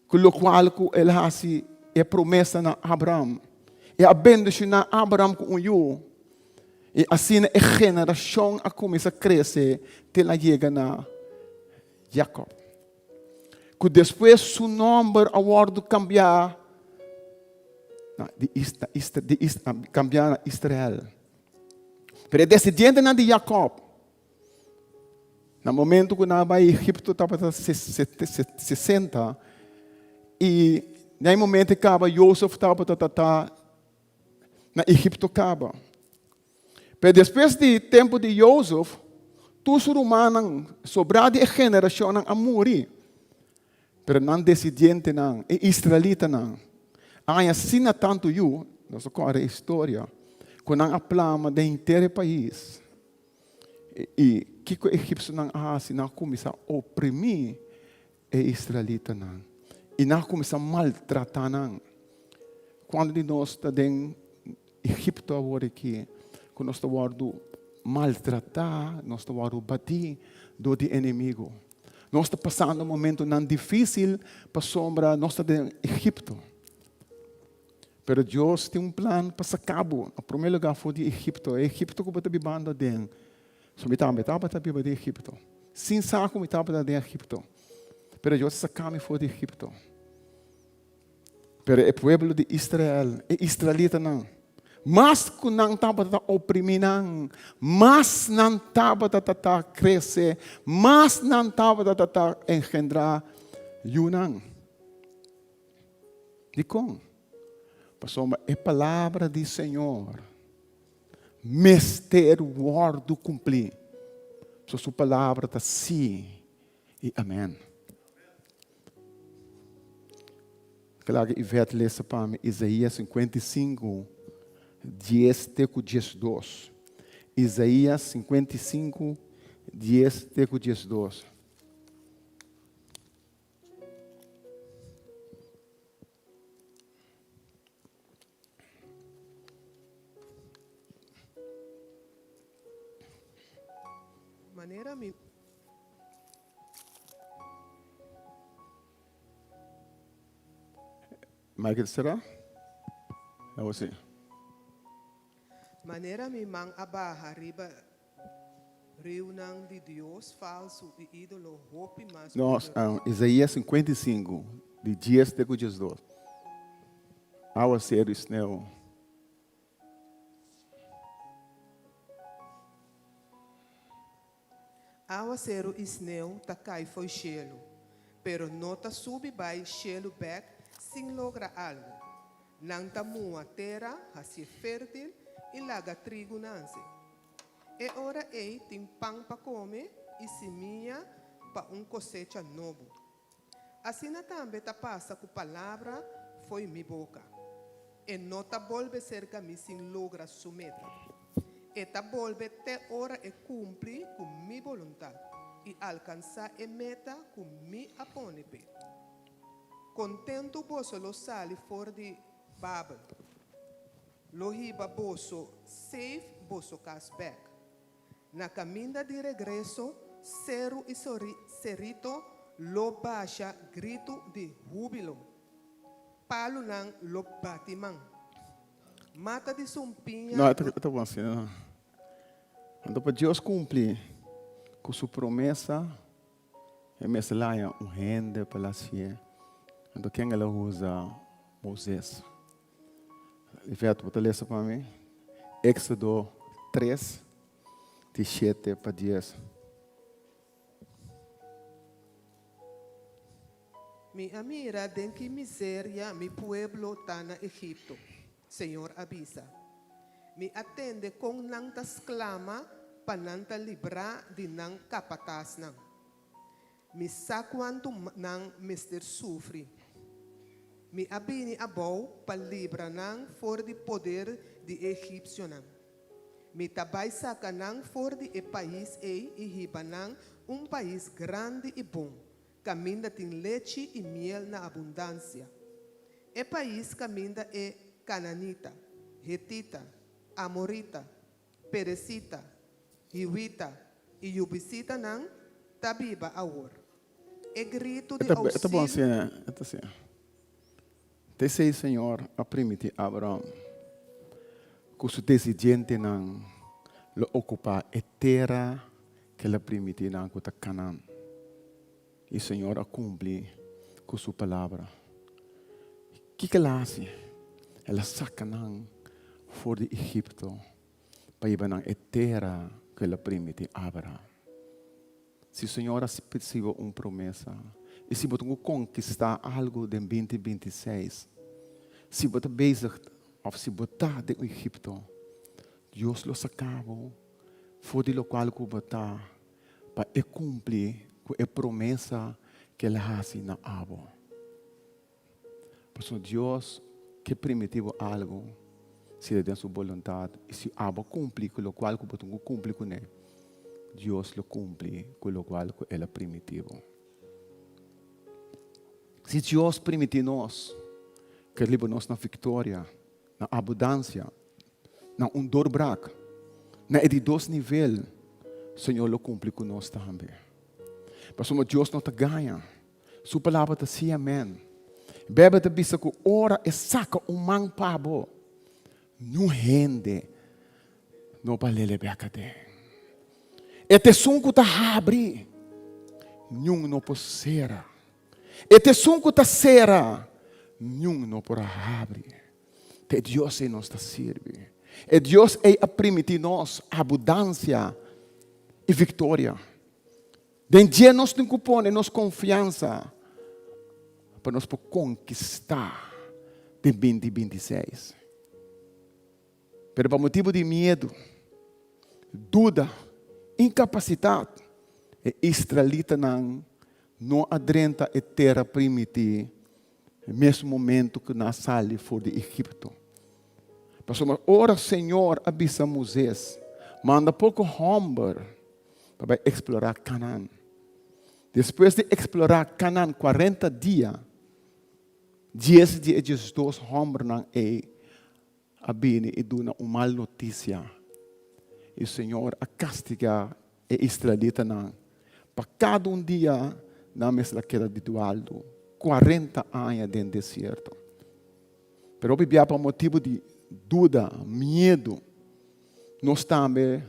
ku lokual ku el hasi e promesa na Abraham. E a bendishoná Abraham ku un yu, i asina e generashon a kuminsá krese te el a yega na Jakòb, ku despues su nòmber a wòrdu kambiá na di di kambiá na Israel. Pero e desidientenan di Jakòb, na momento ku nan a bai Egipto tabata 60, i na e momento e kaba Josef tabata ta na Egipto kaba. Pero despues di tempu di Josef, tur su rumannan, sobrá di e generashonnan a muri. Pero nan desidientenan, e israelitanan, a haña asina tantu yu, nos a kòrda e historia, ku nan a plama den henter e pais. I kiko e egipsionan a hasi? Nan a kuminsá oprimí e israelitanan i nan a kuminsá maltratá nan. Kuantu di nos ta den Egipto awor aki ku nos ta wòrdu maltratá, nos ta wòrdu batí dor di enemigu? Nos ta pasando momentunan difísil pasobra nos ta den Egipto. Pero Dios tin un plan pa saka bo, na promé lugá for di Egipto, e Egipto ku bo ta bibando aden. So mi tambe tabata biba den Egipto, sin sa ku mi tabata den Egipto. Pero Dios a saka mi for di Egipto. Pero e pueblo di Israel, e israelitanan, mas ku nan tabata ta oprimí nan, mas nan tabata ta ta krese, mas nan tabata ta ta engendrá yunan. Dikon? Pasobra e palabra di Señor mester wòrdu kumplí. Pasobra su palabra ta sí i amèn. Kla ku Ivette lesa pa mi Isaías 55, 10 te ku 12. Isaías 55, 10 te ku 12. Manera mi. Michael será? Awo si. Manera mi man a baha riba riunan di dios falsu i ídolo hopi mas No, poderoso. Isaías 55, di dies te ku diesdos. Awaseru i sneu. Awaseru i sneu ta kai fo'i shelu, pero no ta subi bai shelu bèk sin logra algu. Nan ta mua tera, hasié fértil i laga trigu nanse. E ora ei tin pan pa kome i simia pa un kosecha nobo. Asina tambe ta pasa ku palabra fo'i mi boka. E no ta bolbe serka mi sin logra su meta. E ta bolbe te ora e kumpli ku mi boluntat i alkansá e meta ku mi a pone p'e. Kontentu boso lo sali for di Babel. Lo hiba boso safe boso kas bèk. Na kaminda di regreso, seru i serito lo basha gritu di húbilo. Palunan lo bati man. Mata di sumpiña No, e ta bon asina. Anto pa Dios kumpli ku su promesa, e mester laña un hende pa lasie. Anto ken el a usa? Moises. Ivette, bo ta lesa pa mi? Éxodo 3, di shete pa dies. Mi a mira den ki miseria mi pueblo ta na Egipto, Señor a bisa. Mi a tende kon nan ta sklama pa nan ta librá di nan kapatasnan. Mi sa kuantu nan mester sufri. Mi a bini abou pa libra nan for di poder di e egipsionan. Mi ta bai saka nan for di e pais ei i hiba nan un pais grandi i bon, kaminda tin lechi i miel na abundansia. E pais kaminda e kananita, hetita, amorita, peresita, hiwita i yubisitanan ta biba awor. E gritu di E ta bon ousilio. asina, e ta asina. T'esei Señor a primiti Abraham, ku su desidientenan lo okupá e tera ku el a primiti nan ku ta Kanaan. I Señor a kumpli ku su palabra. Kiko el a hasi? El a saka nan for di Egipto pa hiba nan e tera ku el a primiti Abraham. Si Señor a pidi bo un promesa i si bo tin ku konkistá algu den binti 26, si bo ta bezig òf si bo ta den Egipto, Dios lo saka bo for di lokual ku bo ta pa e kumpli ku e promesa ku el a hasi na abo. Pasobra Dios ke primiti bo algu si ta den su boluntat i si abo kumpli ku lokual ku bo tin ku kumpli kuné, Dios lo kumpli ku lokual ku el a primiti bo. Si Dios primiti nos ke liba nos na viktoria, na abundansia, na un doorbrak, na e di dos nivel, Señor lo kumpli ku nos tambe. Pasobra Dios no ta gaña. Su palabra ta sí amèn. Beibel ta bisa ku ora e saka un man pa bo, niun hende no por lele bek aden. E ta esun ku ta habri, niun no por sera. E ta esun ku ta sera, niun no por habri. Ta e Dios ei nos ta sirbi. E Dios ei a primiti nos abudansia i viktoria. Den dje nos tin ku pone nos konfiansa pa nos por konkistá den 2026. Pero pa motibu di miedu, duda, inkapasitat, e israelitanan no a drenta e tera primití mes momentu ku nan a sali for di Egipto. Pasobra ora Señor a bisa Moises, Manda poko hòmber pa bai eksplorá Kanaan. Despues di eksplorá Kanaan 40 dia, 10 di e 12 hòmbernan ei a bini i duna un mal notisia. I Señor a kastigá e israelitanan pa kada un dia nan mester a keda di dualdu 40 aña den desierto. Pero hopi bia pa motibu di duda, miedu, nos tambe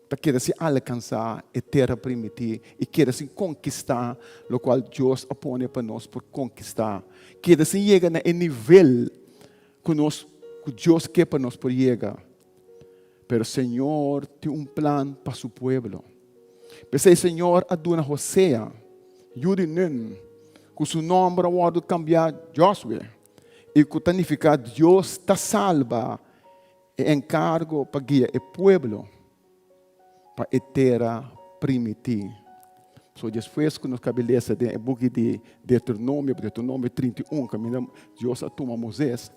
ta keda sin alkansá e tera primití i keda sin konkistá lokual Dios a pone pa nos por konkistá. Keda sin yega na e nivel ku nos ku Dios ke pa nos por yega. Pero Señor tin un plan pa su pueblo. P'esei Señor a duna Hosea, yu di Nun, ku su nòmber a wòrdu kambiá Josue, i ku ta nifiká Dios ta salba, e enkargo pa guia e pueblo pa e tera primití. So despues ku nos kabe lesa den e buki di Deuteronomio, Deuteronomio 31, kaminda Dios a tuma Moisés,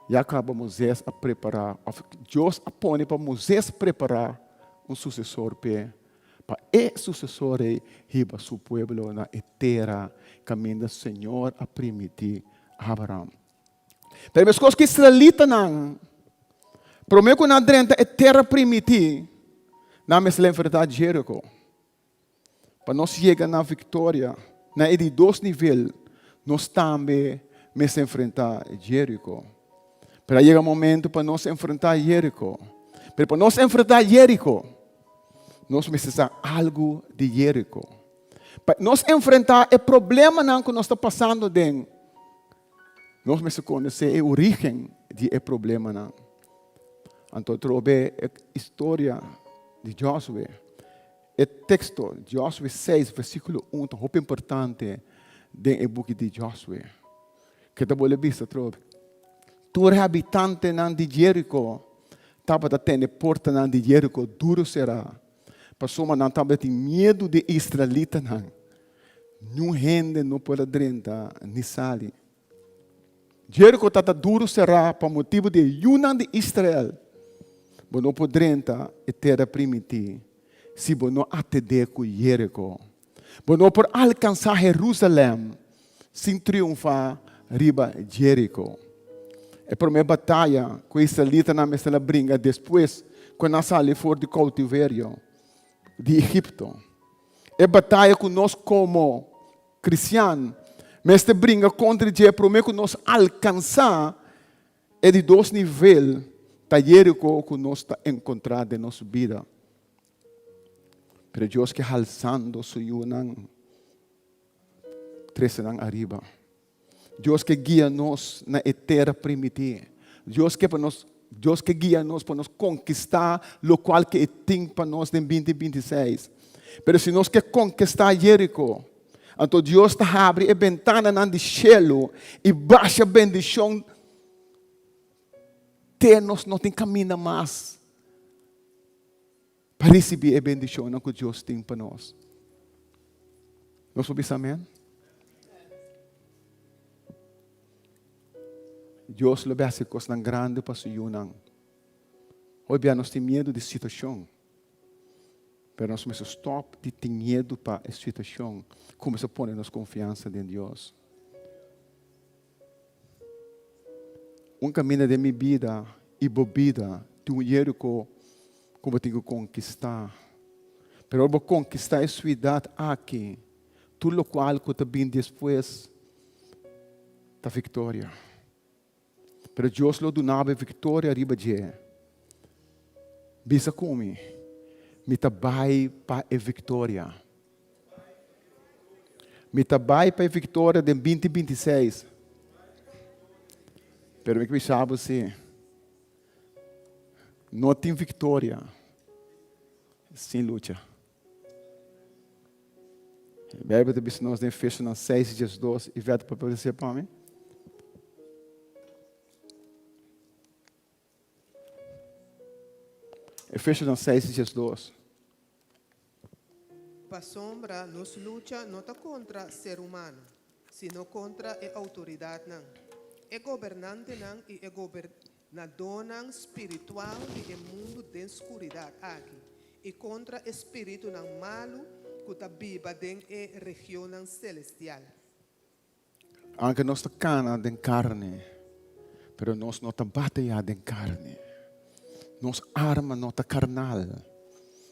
ya kaba Moisés a prepará, òf Dios a pone pa Moisés prepará un susesor p'e, pa e susesor ei hiba su pueblo na e tera kaminda Señor a primití Abraham. Pero meskos ku israelitanan, promé ku nan drenta e tera primití, nan mester enfrentá Jeriko. Pa nos yega na viktoria na e di dos nivel, nos tambe mester enfrentá Jeriko. Pero a yega momento pa nos enfrentá Jeriko. Pero pa nos enfrentá Jeriko, nos mester sa algu di Jeriko. Pa nos enfrentá e problemanan ku nos ta pasando den, Nos mester konosé e orígen di e problemanan. Anto trobe e historia di Josué. E teksto Josué 6 versíkulo 1 ta hopi importante den e buki di Josué. Ke ta bolbe bisa trobe? Tur e habitantenan di Jeriko tabata tene portanan di Jeriko duru será. Pasobra nan tabatin miedu di e israelitanan. Niun hende no por a drenta ni sali. Jeriko tabata duru será pa motibu di e yunan di Israel. Bo no por drenta e tera primintí si bo no atendé ku Jeriko. Bo no por alkansá Herusalèm sin triunfá riba Jeriko. E promé bataya ku e israelitanan mester a bringa despues ku nan a sali for di koutiverio di Egipto. E bataya ku nos komo kristian mester bringa kontra dje promé ku nos alkansá e di dos nivel ta Jeriko ku nos ta enkontrá den nos bida. Pero Dios ke halsando su yunan, trese nan ariba. Dios ke guia nos na e tera primití. Dios ke pa nos, Dios ke guia nos pa nos konkistá lokual ke e tin pa nos den binti 26. Pero si nos ke konkistá Jeriko, anto Dios ta habri e bentananan di shelu i basha bendishon te nos no tin kaminda mas. Pa risibí e bendishonnan ku Dios tin pa nos. Nos por bisa amèn? Dios lo hasi kosnan grandi pa su yunan. Hopi bia nos tin miedu di situashon, pero nos mester stòp di tin miedu pa e situashon, kuminsá pone nos konfiansa den Dios. Un kaminda den mi bida i bo bida tin un Jeriko ku bo tin ku konkistá. Pero ora bo konkistá e suidat aki, tur lokual ku ta bin despues ta viktoria. Pero Dios lo duna bo e viktoria riba dje. Bisa ku mi, Mi ta bai pa e viktoria. Mi ta bai pa e viktoria den binti 26. Pero mi ke bisa bo si, no tin viktoria sin lucha. E Bijbel ta bisa nos den Efesionan 6 diesdos, Ivette por aparesé pa mi? Efesionan 6 diesdos. Pasobra nos lucha no ta kontra ser humano, sino kontra e outoridatnan, e gobernantenan i e gobernadónan spiritual di e mundu den skuridat aki, i kontra e spiritunan malu ku ta biba den e regionnan selestial. Aunke nos ta kana den karni, pero nos no ta batayá den karni. Nos arma no ta karnal.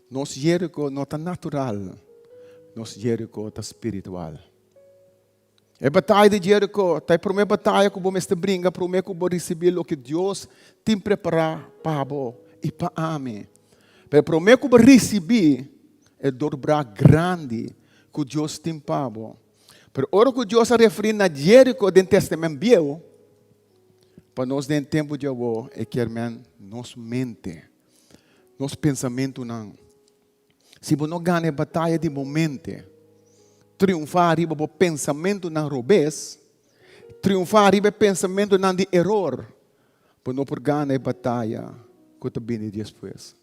Nos Jeriko no ta natural. Nos Jeriko ta spiritual. E bataya di Jeriko ta e promé bataya ku bo mester bringa promé ku bo risibí loke Dios tin prepará pa bo i pa ami. Pero promé ku bo risibí e dorbrá grandi ku Dios tin pa bo, Pero ora ku Dios a referí na Jeriko den Tèstamènt Bieu, pa nos den tempu di awor e kier men nos mente, nos pensamentunan. Si bo no gana e bataya di bo mente, triunfá riba bo pensamentunan robes, triunfá riba e pensamentunan di eror, bo no por gana e bataya ku ta bini despues.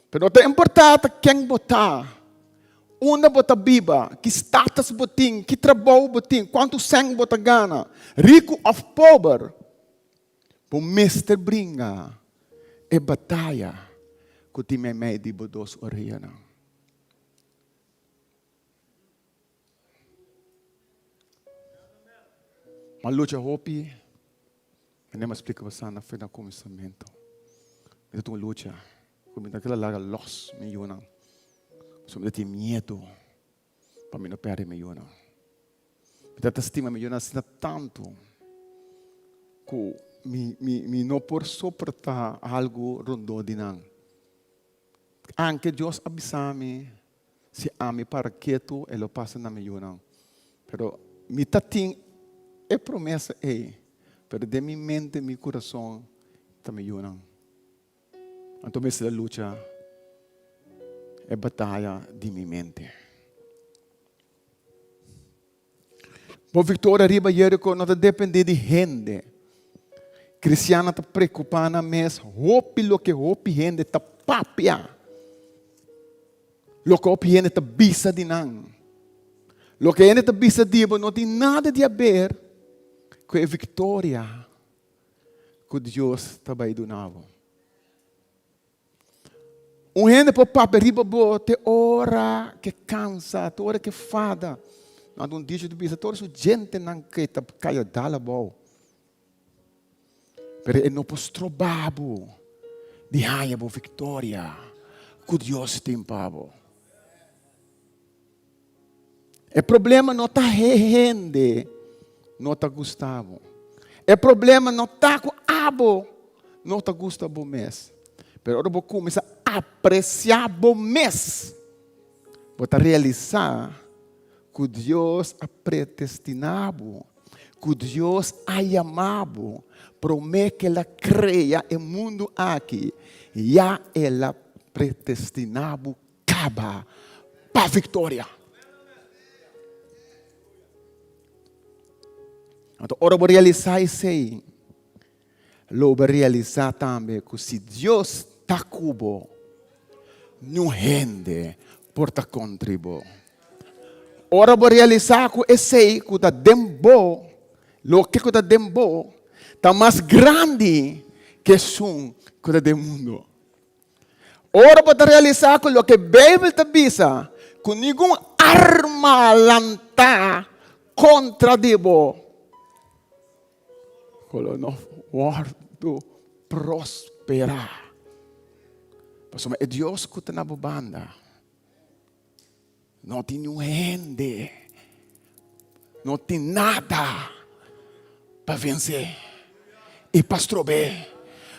Pero no ta importá ta ken bo ta, unda bo ta biba, ki status bo tin, ki trabou bo tin, kuantu sèn bo ta gana, riku òf pober, bo mester bringa e bataya ku tin meimei di bo dos oreanan. Ma lucha hopi, mi nem a splika boso na na kuminsamentu. Mi ta tuma lucha ku mi ta keda laga lòs mi yunan. Pasobra mi ta tin miedu pa mi no pèrdè mi yunan. Mi ta ta stima mi yunan asina tantu ku mi mi mi no por soportá algu rondó di nan. Anke Dios a bisa mi Si ami para ketu, e lo pasa na mi yunan. Pero mi ta tin e promesa ei, pero den mi mente, mi kurason ta mi yunan. Anto mester a lucha e bataya di mi mente. Bo viktoria riba Jeriko no ta dependé di hende. Kristiannan ta preokupá nan mes hopi loke hopi hende ta papia. Loke hopi hende ta bisa di nan. Loke hende ta bisa di bo no tin nada di haber ku e viktoria ku Dios ta bai duna bo. Un hende por papia riba bo te ora ke kansa, te ora ke fada. Nan ta un dicho ta bisa, te ora su djentenan ke ta kaya dal abou. Pero e no por stroba bo di haña bo viktoria ku Dios tin pa bo. E problema no ta hende no ta gusta bo. E problema no ta ku abo no ta gusta bo mes. Pero ora bo kuminsá apresiá bo mes, bo ta realisá ku Dios a predestiná bo, ku Dios a yama bo promé ku el a krea e mundu aki, ya el a predestiná bo kaba pa viktoria. Anto ora bo realisá esei, lo bo realisá tambe ku si Dios ta ku bo, niun hende por ta kontra bo. Ora bo realisá ku esei ku ta den bo, loke ku ta den bo, ta mas grandi ku esun ku ta den mundu. Ora bo ta realisá ku loke Beibel ta bisa, ku ningun arma lantá kontra di bo, ku lo no wòrdu prosperá. Pasobra e Dios ku ta na bo banda no tin niun hende, no tin nada pa vensé i pa strob'é.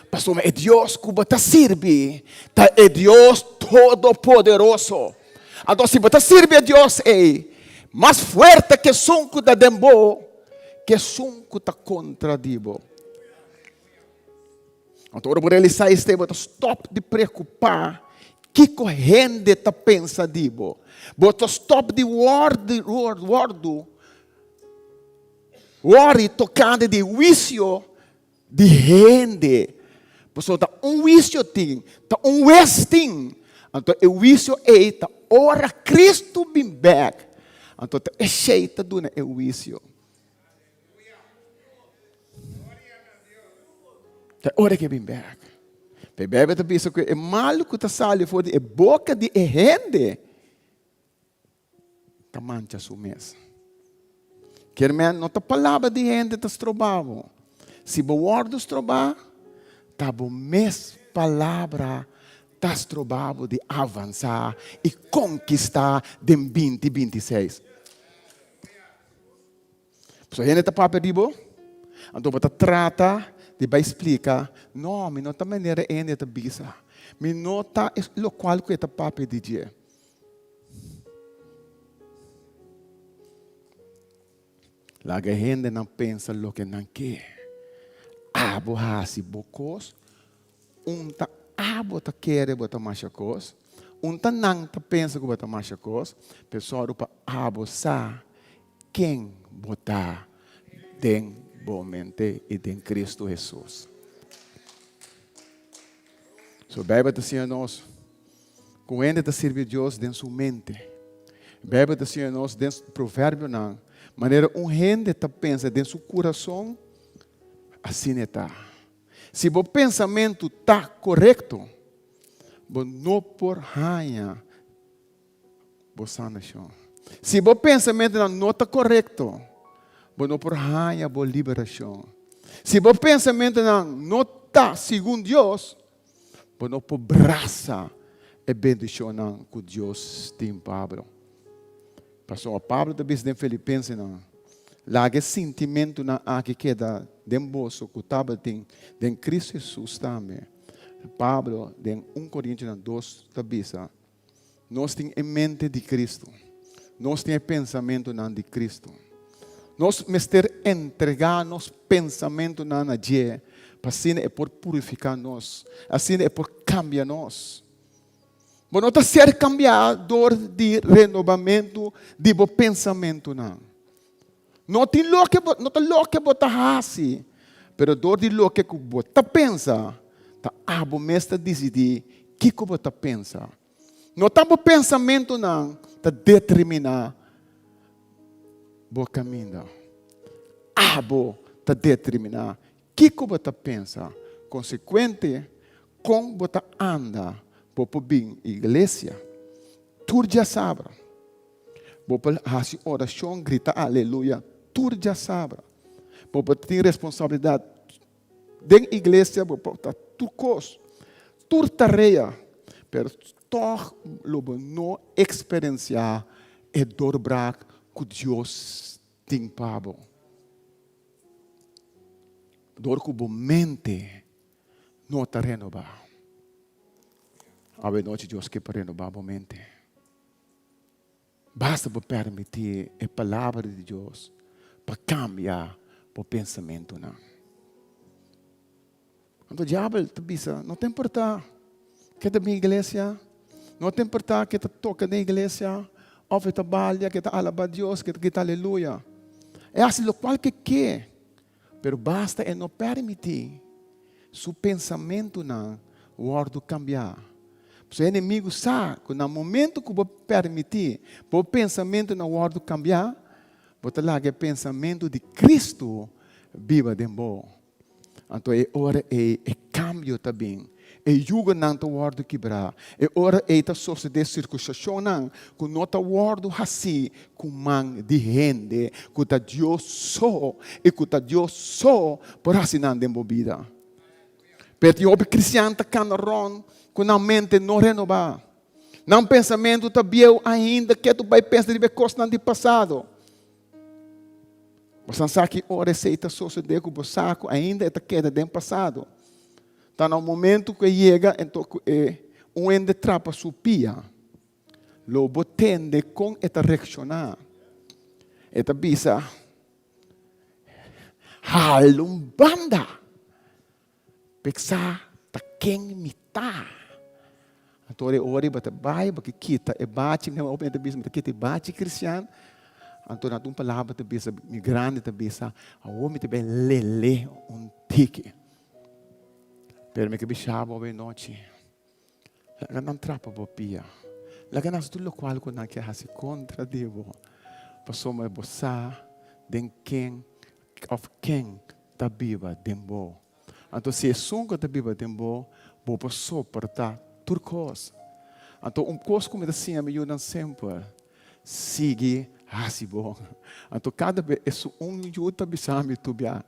Pasobra e Dios ku bo ta sirbi ta e Dios Todopoderoso. Anto si bo ta sirbi e Dios ei, mas fuerte ku esun ku ta den bo, ku esun ku ta kontra di bo. Anto ora bo realisá esei, bo ta stòp di preokupá kiko hende ta pensa di bo. Bo ta stòp di wòrdu wòrdu wòri tokante di huisio di hende. Pasobra ta un huisio tin, ta un wes tin. Anto e huisio ei ta ora Kristu bin bèk. Anto ta esei ta duna e huisio. Ta ora ke bin bek. Pe Bijbel ta bisa ku e mal ku ta sali for di e boka di e hende ta mancha su mes. Kier men no ta palabra di hende ta stroba bo. Si bo wòrdu strobá, ta bo mes palabra ta stroba bo di avansá i konkistá den binti 26. Pasobra hende ta papia di bo, anto bo ta trata di bai splika, no, mi no ta manera e hende ta bisa. Mi no ta lokual ku e ta papia di dje. Laga e hendenan pensa loke nan ke. Abo hasi bo kos, un ta abo ta kere bo ta masha kos, un ta nan ta pensa ku bo ta masha kos, pero sòru pa abo sa ken bo ta den bo mente i den Kristu Hesus. So Beibel ta siña nos ku hende ta sirbi Dios den su mente. Beibel ta siña nos den Proverbionan manera un hende ta pensa den su kurason, asina e ta. Si bo pensamentu ta korekto, bo no por haña bo sanashon. Si bo pensamentunan no ta korekto, bo no por haña bo liberashon. Si bo pensamentunan no ta segun Dios, bo no por brasa e bendishonnan ku Dios tin pa bo. Pasobra Pablo ta bisa den Filipensenan, Laga e sintimentunan aki keda den boso ku tabatin den Kristu Hesus tambe. Pablo den un Korintionan dos ta bisa, Nos tin e mente di Kristu. Nos tin e pensamentunan di Kristu. Nos mester entregá nos pensamentunan na dje pa asina e por purifiká nos, asina e por kambia nos. Bo no ta ser kambiá dor di renobamentu di bo pensamentunan. No tin loke bo, no ta loke bo ta hasi, pero dor di loke ku bo ta pensa, ta abo mes ta disidí kiko bo ta pensa. No ta bo pensamentunan ta determiná bo kaminda. Abo ta determiná kiko bo ta pensa. Konsekuente, kon bo ta anda bo por bin iglesia tur djasabra. Bo por hasi orashon, grita aleluya tur djasabra. Bo por tin responsabilidat Den iglesia bo por ta tur kos, tur tarea, pero tòg lo bo no eksperensiá e doorbraak ku Dios tin pa bo. Dor ku bo mente no ta renobá. Awe nochi Dios ke pa renobá bo mente. Basta bo permití e Palabra di Dios pa kambia bo pensamentunan. Anto diabel ta bisa, no ta importá ke ta bin iglesia, no ta importá ke ta toka den iglesia, òf e ta balia, ke ta alabá Dios, ke ta grita aleluya. E hasi lokual ke ke, pero basta e no permití su pensamentunan wòrdu kambiá. Pasobra e enemigu sa ku na momentu ku bo permití bo pensamentunan wòrdu kambiá, bo ta laga e pensamentu di Kristu biba den bo. Anto e ora ei e kambio ta bin, e yugonan ta wòrdu kibrá, e ora ei ta sosodé sirkunstashonnan ku no ta wòrdu hasí ku man di hende, ku ta Dios so i ku ta Dios so por hasi nan den bo bida. Pero tin hopi kristian ta kanda rònt ku nan mente no renobá. Nan pensamentu ta bieu ainda ke tu bai pensa riba e kosnan di pasado. Bo san sa ki ora esei ta sosodé ku bo sa ku ainda e ta keda den pasado. Ta na un momentu ku e yega enton ku e un hende trapa su pia. Lo bo tende kon e ta reakshoná. E ta bisa, Hala un banda! Peksa ta ken mi ta. Anto e ora bo ta bai, bo ke kita e bachi, mi hopi ta bisa, mi ta kita e bachi kristian. Anto nan ta un palabra ta bisa, mi grandi ta bisa, awor mi ta bai lele un tiki. Pero mi ke bisa bo awe nochi. Laga nan trapa bo pia. Laga nan hasi tur lokual ku nan ke hasi kontra di bo, pasobra bo sa den ken òf ken ta biba den bo. Anto si esun ku ta biba den bo, bo por soportá tur kos. Anto un kos ku mi ta siña mi yunan semper, sigui hasi bon. Anto kada bes esun un yu ta bisa mi tur bia,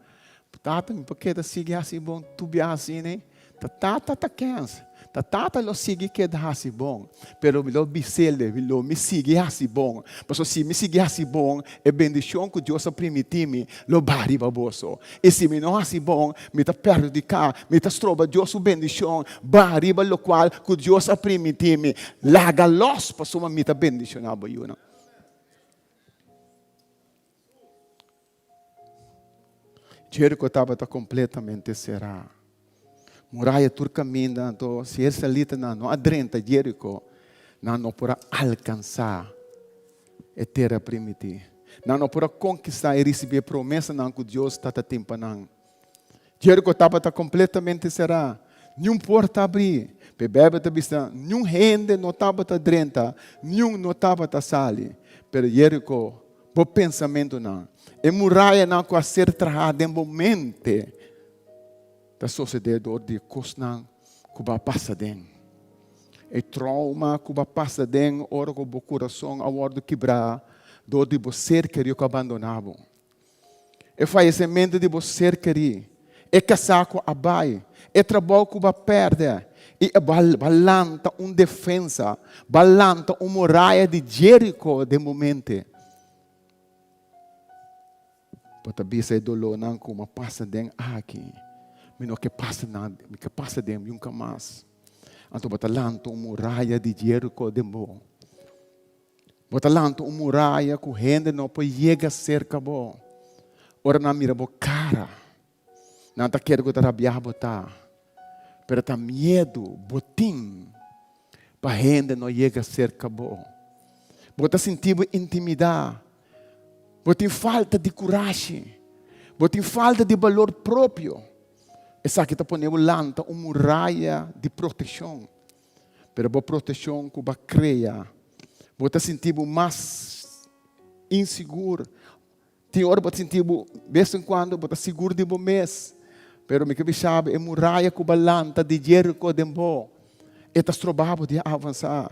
Tata, mi por keda sigui hasi bon tur bia asina? Ta tata ta kens. Ta tata lo sigui keda hasi bon. Pero mi lo bis'el, lo mi sigui hasi bon. Pasobra si mi sigui hasi bon, e bendishon ku Dios a primintí mi lo baha riba boso. I si mi no hasi bon, mi ta perhudiká, mi ta stroba Dios su bendishon baha riba lokual ku Dios a primintí mi. Laga lòs, pasobra mi ta bendishoná bo yunan. Jeriko tabata kompletamente será. Muraya tur kaminda, anto si e israelitanan no a drenta Jeriko, nan no por a alkansá e tera primití. Nan no por a konkistá i risibí e promesanan ku Dios tata tin pa nan. Jeriko tabata kompletamente será, niun porta abrí. P'e Beibel ta bisa, niun hende no tabata drenta, niun no tabata sali. Pero Jeriko Bo pensamentunan, e murayanan ku a ser trahá den bo mente, ta sosodé dor di e kosnan ku bo a pasa den. E trouma ku bo a pasa den ora ku bo kurason a wòrdu kibrá dor di bo ser kerí ku a bandoná bo. E fayesementu di bo ser kerí, e kasá ku a bai, e trabou ku bo a pèrdè, i e bo a lanta un defensa, bo a lanta un muraya di Jeriko den bo mente. Bo ta bisa e dolónan ku mi a pasa den aki, mi no ke pasa nan, mi ke pasa den nunka mas. Anto bo ta lanta un muraya di Jeriko den bo. Bo ta lanta un muraya ku hende no por yega serka bo. Ora nan mira bo kara, nan ta kere ku ta rabiá bo ta. Pero ta miedu bo tin pa hende no yega serka bo. Bo ta sinti bo intimidá. Bo tin falta di kurashi. Bo tin falta di balor propio. Esaki ta pone bo lanta un muraya di protekshon. Pero bo proteccion cu bo a crea, bo ta sinti bo mas insigur. Tin ora bo ta sinti bo, bes en cuando bo ta sigur di bo mes. Pero mi ke bisa bo, e muraya cu bo a lanta di Jerico den bo, e ta stroba bo di avansa.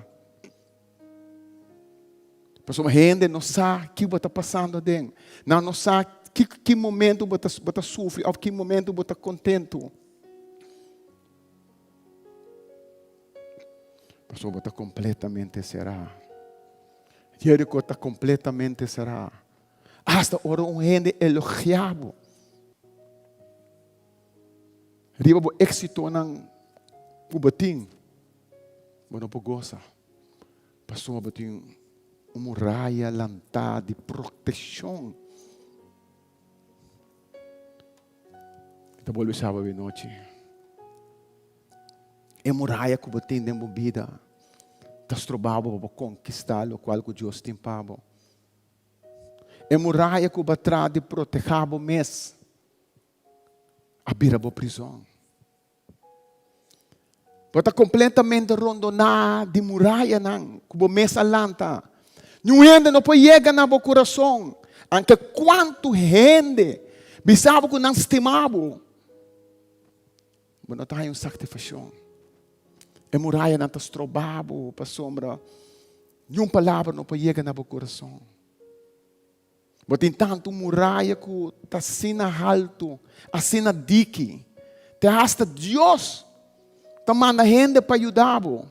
Pasobra hende no sa ki bo ta pasando aden. Nan no sa ki ki momento bo ta bo ta sufri òf ki momento bo ta kontentu. Pasobra bo ta kompletamente será. Jeriko ta kompletamente será. Asta ora un hende elogiá bo riba bo éksitonan ku bo tin, bo no por gosa. Pasobra bo tin un muraya lantá di protekshon. Mi ta bolbe sa bo nochi. E muraya ku bo tin den bo bida ta stroba bo pa bo konkistá lokual ku Dios tin pa bo. E muraya ku bo a traha di protehá bo mes a bira bo prizòn. Bo ta kompletamente rondoná di murayanan ku bo mes a lanta. Niun hende no por yega na bo kurason, anke kuantu hende bisa bo ku nan stima bo, bo no ta haña un saktifashon. E murayanan ta stroba bo pasobra niun palabra no por yega na bo kurason. Bo tin tantu muraya ku ta asina haltu, asina diki, te hasta Dios ta manda hende pa yuda bo,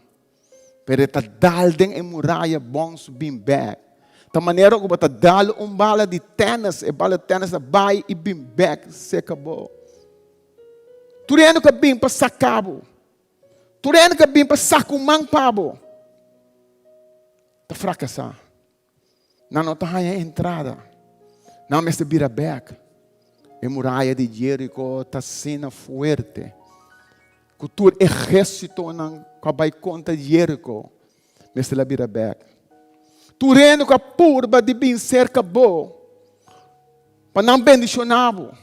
pero e ta dal den e muraya bons bin bek. Ta manera ku bo ta dal un bala di tènis, e bala di tènis ta bai i bin bek seka bo. Tur hende ku a bin pa saka bo, tur hende ku a bin pa saka un man pa bo, ta frakasá. Nan no ta haña entrada. Nan mester bira bèk. E muraya di Jeriko ta asina fuerte ku tur ehérsitonan ku a bai kontra Jeriko mester a bira bèk. Tur hende ku a purba di bin serka bo pa nan bendishoná bo,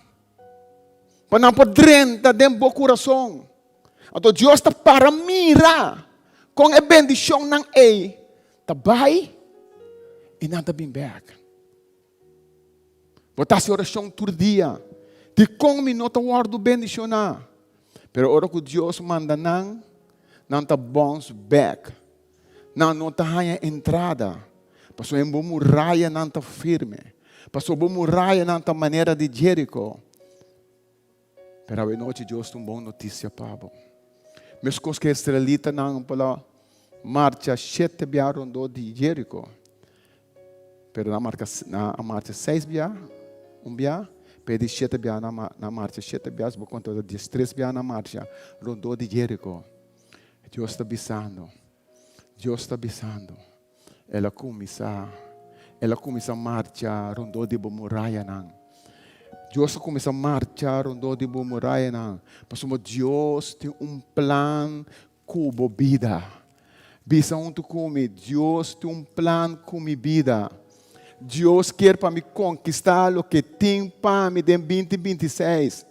pa nan por drenta den bo kurason. Anto Dios ta para mira kon e bendishonnan ei ta bai i nan ta bin bèk. Bo ta hasi orashon tur dia, Dikon mi no ta wòrdu bendishoná? Pero ora ku Dios manda nan, nan ta bòns bèk. Nan no ta haña entrada, pasobra bo murayanan ta firme, pasobra bo murayanan ta manera di Jeriko. Pero awe nochi Dios tin un bon notisia pa bo. Meskos ku e israelitanan por a marcha shete bia rondó di Jeriko, pero nan marka nan a marcha seis bia, un bia, pero di shete bia nan a marcha shete bia, si bo konta ta diestres bia nan a marcha rondó di Jeriko. Dios ta bisando, Dios ta bisando, El a kuminsá, el a kuminsá marcha rondó di bo murayanan. Dios a kuminsá marcha rondó di bo murayanan, pasobra Dios tin un plan ku bo bida. Bisa huntu ku mi, Dios tin un plan ku mi bida. Dios kier pa mi konkistá loke tin pa mi den binti 26.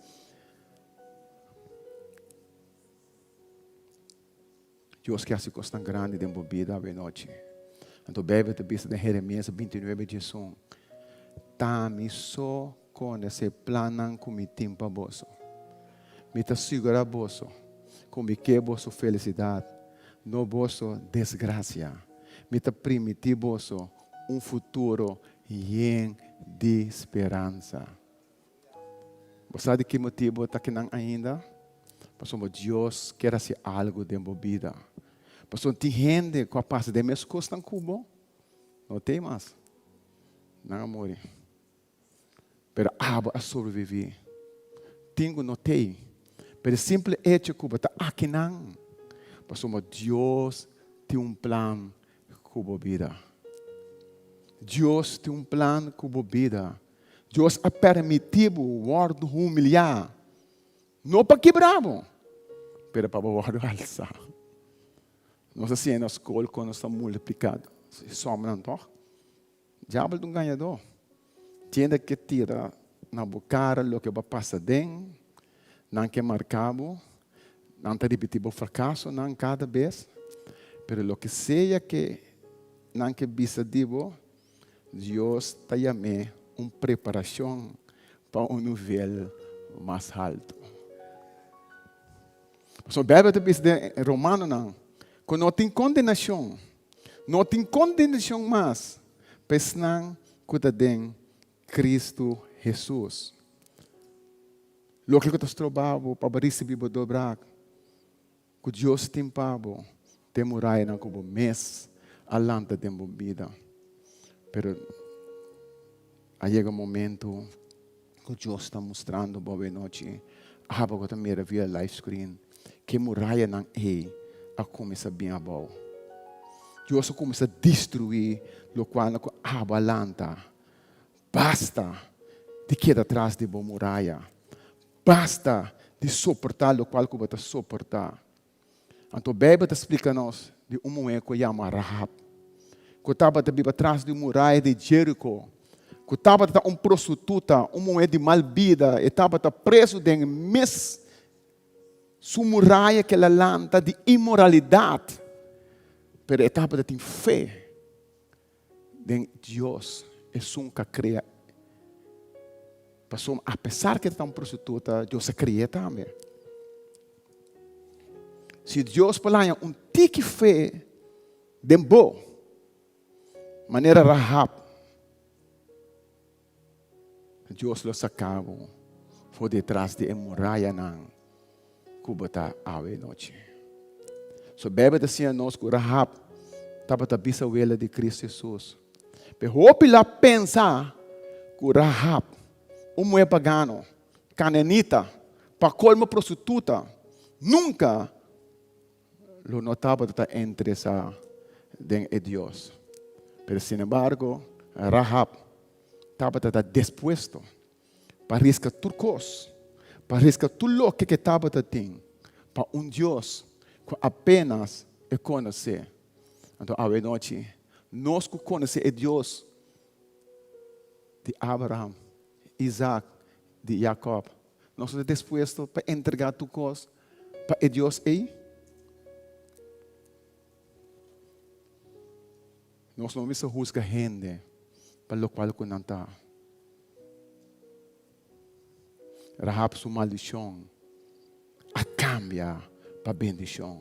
Dios ke hasi kosnan grandi den bo bida awe nochi. Anto Beibel ta bisa den Jeremias 29 diesun, Ta mi so konosé plannan ku mi tin pa boso. Mi ta sigurá boso ku mi ke boso felisidat, no boso desgrasia. Mi ta primití boso un futuro yen di speransa. Bo sa di ki motibu bo ta kinan ainda? Pasobra Dios kier hasi algu den bo bida. Pasobra tin hende ku a pasa den mes kosnan ku bo, no t'ei mas. Nan a muri. Pero abo a sobreviví. Tin ku no t'ei. Pero e simple echo ku bo ta akinan, pasobra Dios tin un plan ku bo bida. Dios tin un plan ku bo bida. Dios a permití bo wòrdu humiliá, no pa kibrá bo, pero pa bo wòrdu alsá. Nos a siña na skol kon nos ta multipliká sòmnan, tòg? Diabel ta un gañadó. Tiende ke tira na bo kara loke bo a pasa den, nan ke marká bo, nan ta ripití bo frakasonan kada bes. Pero loke sea ke nan ke bisa di bo, Dios ta yam'é un preparashon pa un nivel mas haltu. Pasobra Beibel ta bisa den Romanonan ku no tin kondenashon, no tin kondenashon mas pa esnan ku ta den Kristu Hesus. Loke ku ta stroba bo pa bo risibí bo dobrak ku Dios tin pa bo, te murayanan ku bo mes a lanta den bo bida. Pero a yega un momento ku Dios ta mustrando bo awenochi, abo ku ta mira via live screen, ke murayanan ei a kuminsá bin abou. Dios a kuminsá destruí lokual ku abo a lanta. Basta di keda tras di bo muraya. Basta di soportá lokual ku bo ta soportá. Anto Beibel ta splika nos di un muhé ku yama Rahab, ku tabata biba tras di un muraya di Jeriko, ku tabata ta un prostituta, un muhé di mal bida. E tabata presu den mes su muraya ku el a lanta di inmoralidat, pero e tabata tin fe den Dios, esun ku a krea. Pasobra apesar ku e ta un prostituta, Dios a kri'é tambe. Si Dios por laña un tiki fe den bo, manera Rahab, Dios lo saka bo for detras di e murayanan ku bo ta awe nochi. So Beibel ta siña nos ku Rahab tabata bisawela di Kristu Hesus. Pero hopi la pensa ku Rahab, un muhé pagano, kananita, pa kolmo prostituta, nunka lo no tabata ta interesá den e Dios. Pero sin embargo, Rahab tabata ta dispuesto pa riska tur kos, pa riska tur loke ke tabata tin pa un Dios ku apenas e konosé. Anto awe nochi, nos ku konosé e Dios di Abraham, Isaac, di Jacob, Nos ta dispuesto pa entregá tur kos pa e Dios ei? Nos no mester husga hende pa lokual ku nan ta. Rahab su maldishon a kambia pa bendishon,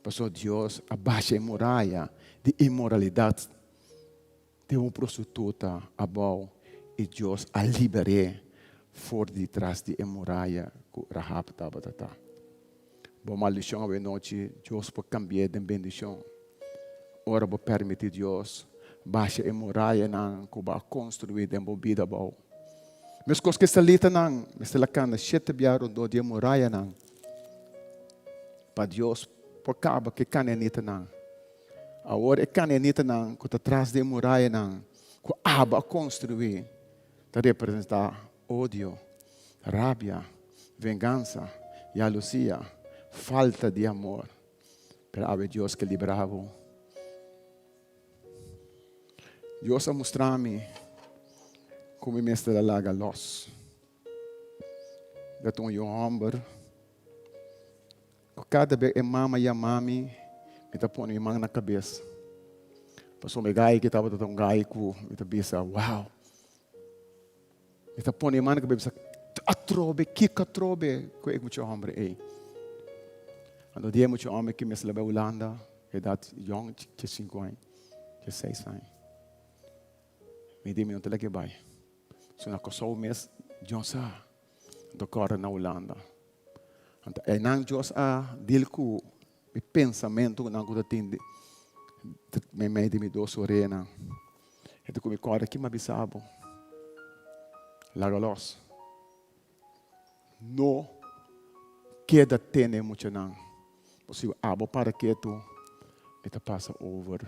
pasobra Dios a basha e muraya di inmoralidat. Tin un prostituta abou i Dios a liber'é for di tras di e muraya ku Rahab tabata ta. Bo maldishon awenochi Dios por kambi'é den bendishon. Ora bo permití Dios basha e murayanan ku bo a konstruí den bo bida abou. Meskos ku e salitanan mester a kanda shete bia rondó di e murayanan pa Dios por kaba ku e kananitanan. Awor e kanaanitanan ku ta tras di e murayanan ku abo a konstruí ta representá odio, rabia, vengansa, yalusia, falta di amor. Pero awe Dios ke libra bo. Dios a mustra mi ku mi mester a laga lòs. Dat un yu hòmber. Ku kada bes e mama yama mi, mi ta pone mi man na kabes. Pasobra e gai aki tabata ta un gai ku mi ta bisa, wow! Mi ta pone mi man na kabes i bisa, atrobe, kiko atrobe ku e mucha hòmber ei? Anto di e mucha hòmber ki mester a bai Hulanda, edat yòn, diesinku aña, diesseis aña. Mi di mi no ta lag'é bai. So na Kòrsou mes, Dios sa. Anto kòrda na Hulanda. Anto einan Dios a deal ku mi pensamentunan ku ta tin meimei di mi dos oreanan. E ta ku mi kòrda ki mi a bisa bo, Laga lòs. No keda tene muchanan. Pasobra abo para ketu, mi ta pasa over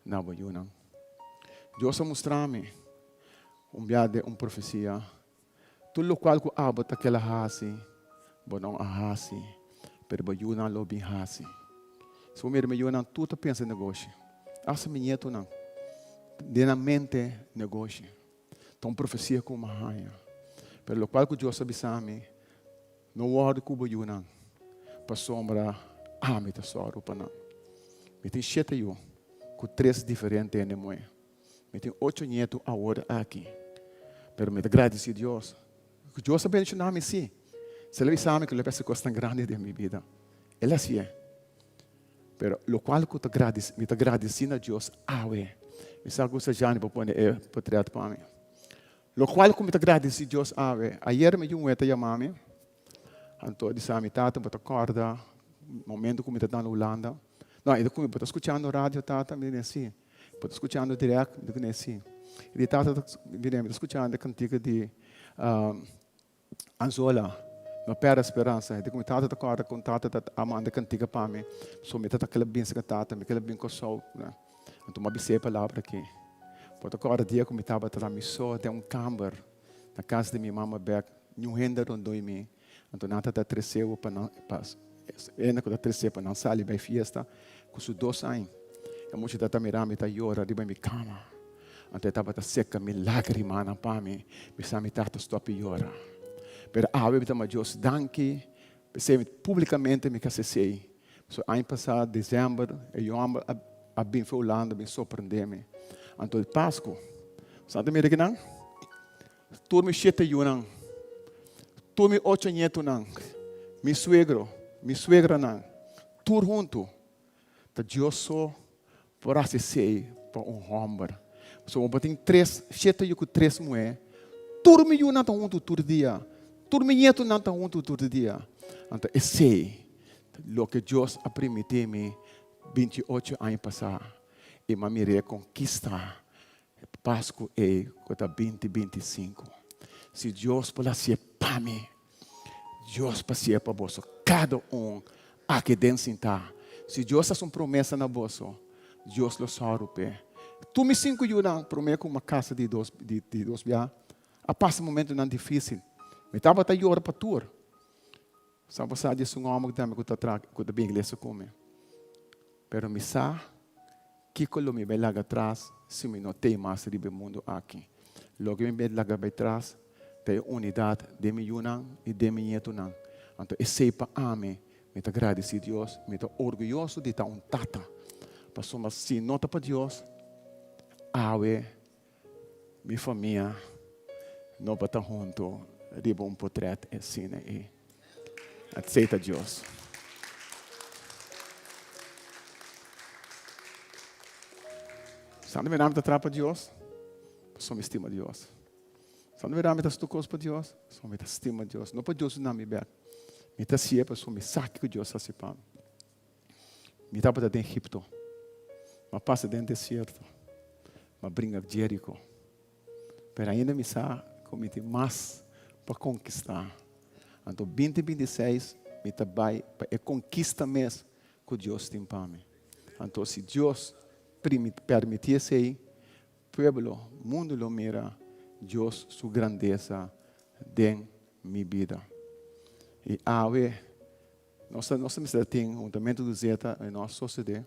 na bo yunan. Dios a mustra mi un bia den un profesia. Tur lokual ku abo ta kela hasi, bo no a hasi, pero bo yunan lo bin hasi. Si bo mira mi yunan tur ta pensa negoshi. Asta mi ñetonan, den nan mente negoshi. Ta un profesia ku mi a haña. Pero lokual ku Dios a bisa mi, no wòrdu ku bo yunan, pasobra ami ta sòru pa nan. Mi tin shete yu ku tres diferente hende muhé. Mi tin ocho nietu awor aki. Pero mi ta gradisí Dios. Ku Dios a bendishoná mi sí. Si el a bisa mi ku lo a hasi kosnan grandi den mi bida, el a hasié. Pero lokual ku ta gradisí, mi ta gradisí na Dios awe. Mi sa ku Sajani por pone e potret pa mi. Lokual ku mi ta gradisí Dios awe, ayer mi yu muhé ta yama mi, anto a bisa mi, Tata, bo ta kòrda momento ku mi ta na Hulanda? No, e di ku mi, bo ta skuchando radio, tata? Mi di, Sí. Bo ta skuchando dirèkt? Mi di, Sí. E di, Tata, mi di, mi ta skuchando e kantika di Anzola, No pèrdè speransa. E di ku mi, Tata ta kòrda kon tata ta a manda e kantika pa mi, pasobra mi ta ta kila bin serka tata, mi kila bin Kòrsou. Anto mi a bis'é e palabra aki, Bo ta kòrda dia ku mi tabata ta mi so den un kamber na kas di mi mama bèk, niun hende rondó di mi. Anto nan ta ta tres'é bo pa nan pa hende ku ta tres'é pa nan sali bai fiesta ku su dos aña. E mucha ta ta mira mi ta yora riba mi kama. Anto e tabata seka mi lágrimanan pa mi, bisa mi tata stòp di yora. Pero awe mi ta manda Dios danki, p'esei mi públikamente mi kasa esei. Pasobra aña pasá desèmber e yu hòmber a bin for Hulanda bin sorprendé mi. Anto di Pasku, sa ta mira kinan? Tur mi shete yunan, tur mi ocho ñetunan, mi suegro, mi suegranan, tur huntu. Ta Dios so por hasi esei pa un hòmber. Pasobra bo tin tres, shete yu ku tres muhé, tur mi yunan ta huntu tur dia, tur mi ñetunan ta huntu tur dia. Anto esei ta loke Dios a primintí mi 28 aña pasá i mi a mir'é konkistá Pasku ei ku ta binti 25. Si Dios por hasié pa mi, Dios por hasié pa boso, kada un aki den sintá. Si Dios hasi un promesa na boso, Dios lo sòru p'e. Tur mi sinku yunan promé ku mi a kasa di dos di dos bia a pasa momentunan difísil. Mi tabata yora pa tur. Sa bo sa di esun hòmber tambe ku ta tra ku ta bin iglesia ku mi. Pero mi sa Kiko lo mi bai laga tras si mi no tei mas riba e mundu aki? Loke mi bai laga bai tras ta e unidat den mi yunan i den mi ñetunan. Anto esei pa ami, mi ta gradisí Dios, mi ta orguyoso di ta un tata. Pasobra si no ta pa Dios, awe mi famia no por ta huntu riba un potret asina ei. Esei ta Dios. Santo mi ta trapa Dios, pasobra mi stima Dios. Santo mi ta haci tur cos pa Dios, pasobra mi ta stima Dios. No pa Dios duna mi bek. Mi ta hacié pasobra mi sa kico Dios a haci pa mi. Mi tabata den Egipto. Mi a pasa den desierto. Mi a bringa Jerico. Pero ainda mi sa ku mi tin mas pa konkistá. Anto 2026 mi ta bai pa e konkista mes ku Dios tin pa mi. Anto si Dios permití esei, pueblo, mundu lo mira Dios su grandesa den mi bida. I awe Nos ta nos ta mester tin huntamentu di zeta i no a sosodé,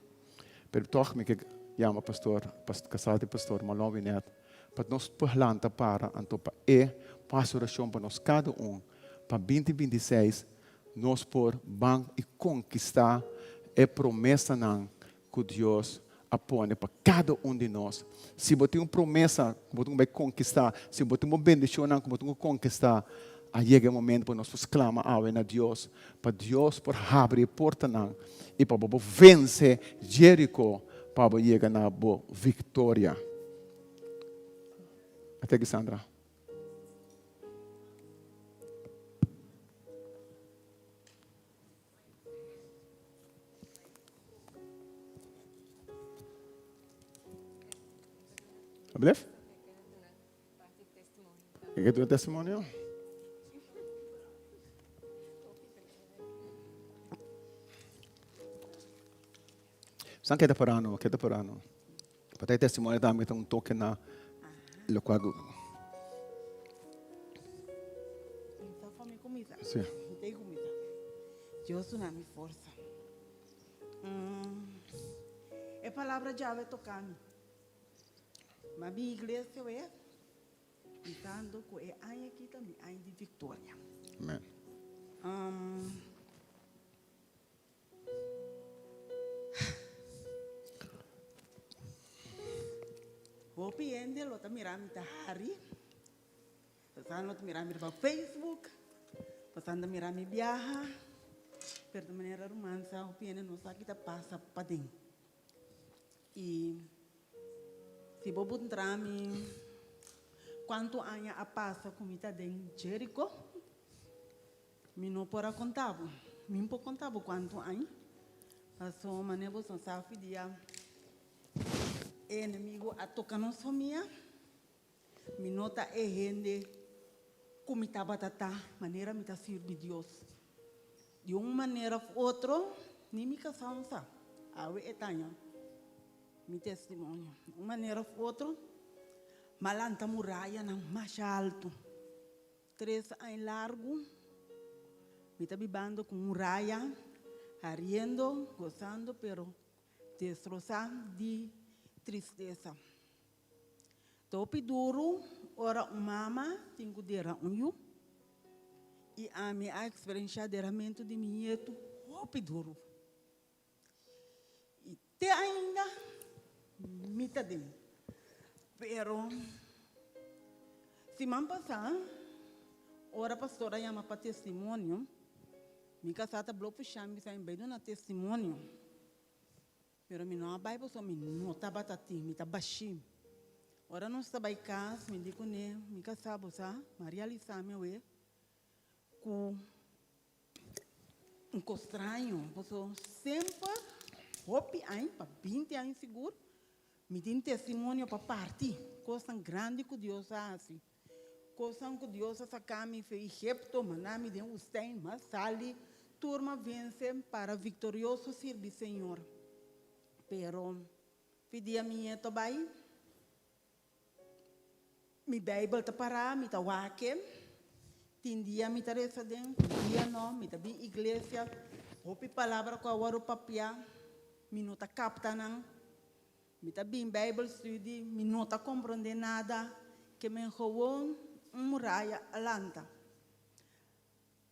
pero tòg mi ke yama pastor, kasá di pastor Marlon Winet pa nos por lanta para anto pa e por hasi orashon pa nos kada un pa binti 26 nos por ban i konkistá e promesanan ku Dios a pone pa kada un di nos. Si bo tin un promesa ku bo tin ku bai konkistá, si bo tin bo bendishonnan ku bo tin ku konkistá, a yega e momento pa nos por sklama awe na Dios, pa Dios por habri e portanan i pa bo por vense Jeriko pa bo yega na bo viktoria. Ate aki Sandra. Alsjeblieft. Ik heb een testimonio. San keda parano, keda parano. Pa ta testimonio tambe ta un toque na lo cual Sí. Dios duna mi forsa. Mm. E palabra llave toca mi. Ma mi iglesia we bisando ku e aña aki ta mi aña di victoria. Amen. Um, Hopi hende lo ta mira mi ta hari. Pasan lo ta mira mi riba Facebook, pasan ta mira mi biaha. Pero di manera ruman sa hopi hende no sa ki ta pasa paden. I si bo puntra mi kuantu aña a pasa ku mi ta den Jericho, mi no por a konta bo. Mi no por konta bo kuantu aña, pasobra manera bo sa dia e enemigo a toka nos famia. Mi no ta e hende ku mi tabata ta manera mi ta sirbi Dios. Di un manera of otro, ni mi kasá no sa. Awe e taña mi testimonio. Di un manera of otro, m'a lanta murayanan masha altu. Tres aña largu mi ta bibando ku muraya, hariendo, gosando, pero destrosá di tristesa. Ta hopi duru ora un mama tin ku dera un yu. I ami a eksperenshá deramentu di mi ñetu hopi duru. I te ainda mi ta den. Pero siman pasá ora pastor a yama pa testimonio, mi kasá ta blo pushá mi bisa mi bai duna testimonio. Pero mi no a bai pasobra mi no tabata tin, mi ta bashí. Ora nos ta bai kas, mi di kuné, Mi kasá, bo sa, mi a realisá mi awe ku un kos straño, pasobra semper, hopi aña, pa binti aña sigur, mi tin testimonio pa parti kosnan grandi ku Dios a hasi, kosnan ku Dios a saka mi for Egipto, manda mi den wustèin, mi a sali, tur mi a vense para viktorioso sirbi Señor. Pero fi dia mi ñeto bai, mi Beibel ta pará, mi ta wak e, tin dia mi ta resa den, tin dia no, mi ta bin iglesia, hopi palabra ku a wòrdu papiá, mi no ta kapta nan. Mi ta bin Bijbel studi, mi no ta comprende nada, ke men gewoon un muraya a lanta.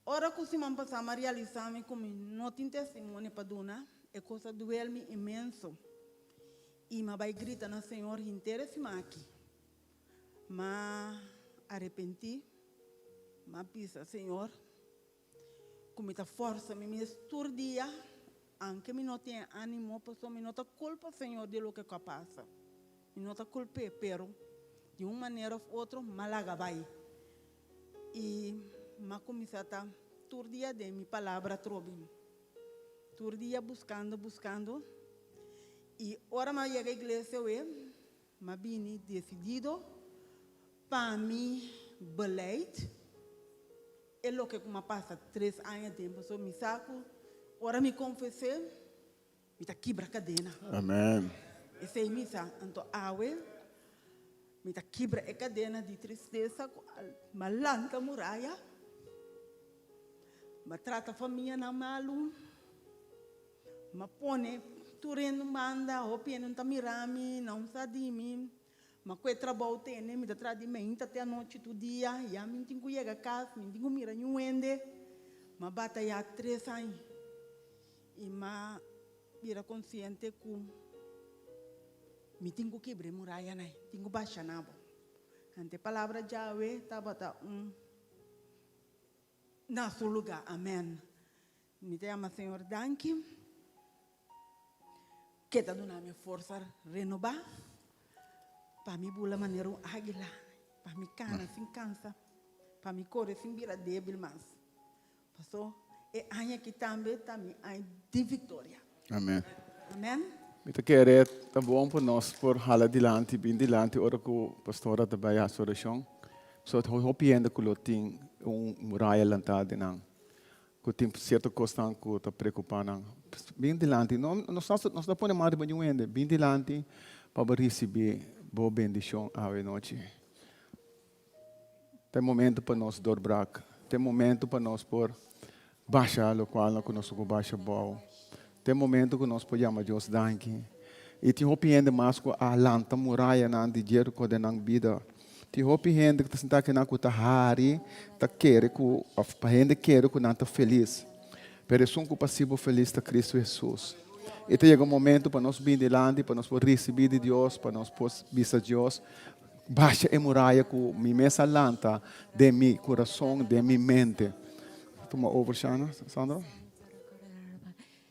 Ora cu siman pasa m'a realisa mi cu mi no tin testimonio pa duna, e cos a duel mi inmenso. Y m'a bay grita na Señor henter e siman aki. M'a arepenti, m'a bisa, Señor, Ku mi ta forsa mi mes tur dia, anke mi no tin e animo, pasobra mi no ta kulpa Señor di loke ku a pasa. Mi no ta kulp'é, pero di un manera òf otro m'a laga bai. I m'a kuminsá ta tur dia den mi palabra atrobe. Tur dia buskando, buskando. I ora m'a yega iglesia awe, M'a bini desidido pa mi beleid e loke ku m'a pasa tres aña den pasobra mi sa ku ora mi konfes'é mi ta kibra kadena. Amen. Esei mi sa. Anto awe mi ta kibra e kadena di tristesa ku m'a lanta muraya, m'a trata famianan malu. M'a pone tur hende un banda, hopi hende no ta mira mi, nan sa di mi. Ma ku e trabou tene, mi ta traha di meinta te anochi tur dia, ya mi tin ku yega kas, mi tin ku mira niun hende. M'a batayá tres aña i m'a bira konsiente ku mi tin ku kibra e murayanan, mi tin ku basha nan abou. Anto e palabra djawe tabata un na su lugá. Amen. Mi ta yama Señor danki ke ta duna mi forsa renobá pa mi bula manera un águila, pa mi kana sin kansa, pa mi kore sin bira débil mas. Paso e aña aki tambe ta mi aña di viktoria. Amen. Amen. Mi ta kere ta bon pa nos por hala dilanti, bin dilanti ora ku pastora ta bai hasi orashon. Pasobra hopi hende ku lo tin un muraya lantá den nan. Ku tin sierto kosnan ku ta preokupá nan. Bin dilanti. No, nos nos ta pone man riba niun hende. Bin dilanti pa bo risibí bo bendishon awe nochi. Ta e momento pa nos doorbrak. Ta e momento pa nos por basha lokual ku nos ku basha bou. Ta e momento ku nos por yama Dios danki. I tin hopi hende mas ku a lanta murayanan di Jeriko den nan bida. Tin hopi hende ku ta sinta akinan ku ta hari, ta kere ku, òf pa hende kere ku nan ta felis. Pero esun ku pa hasi bo felis ta Kristu Hesus. I ta yega un momento pa nos bin dilanti, pa nos por risibí di Dios, pa nos por bisa Dios, basha e muraya ku mi mes a lanta den mi kurason, den mi mente. Tuma over, Shana. Sandra.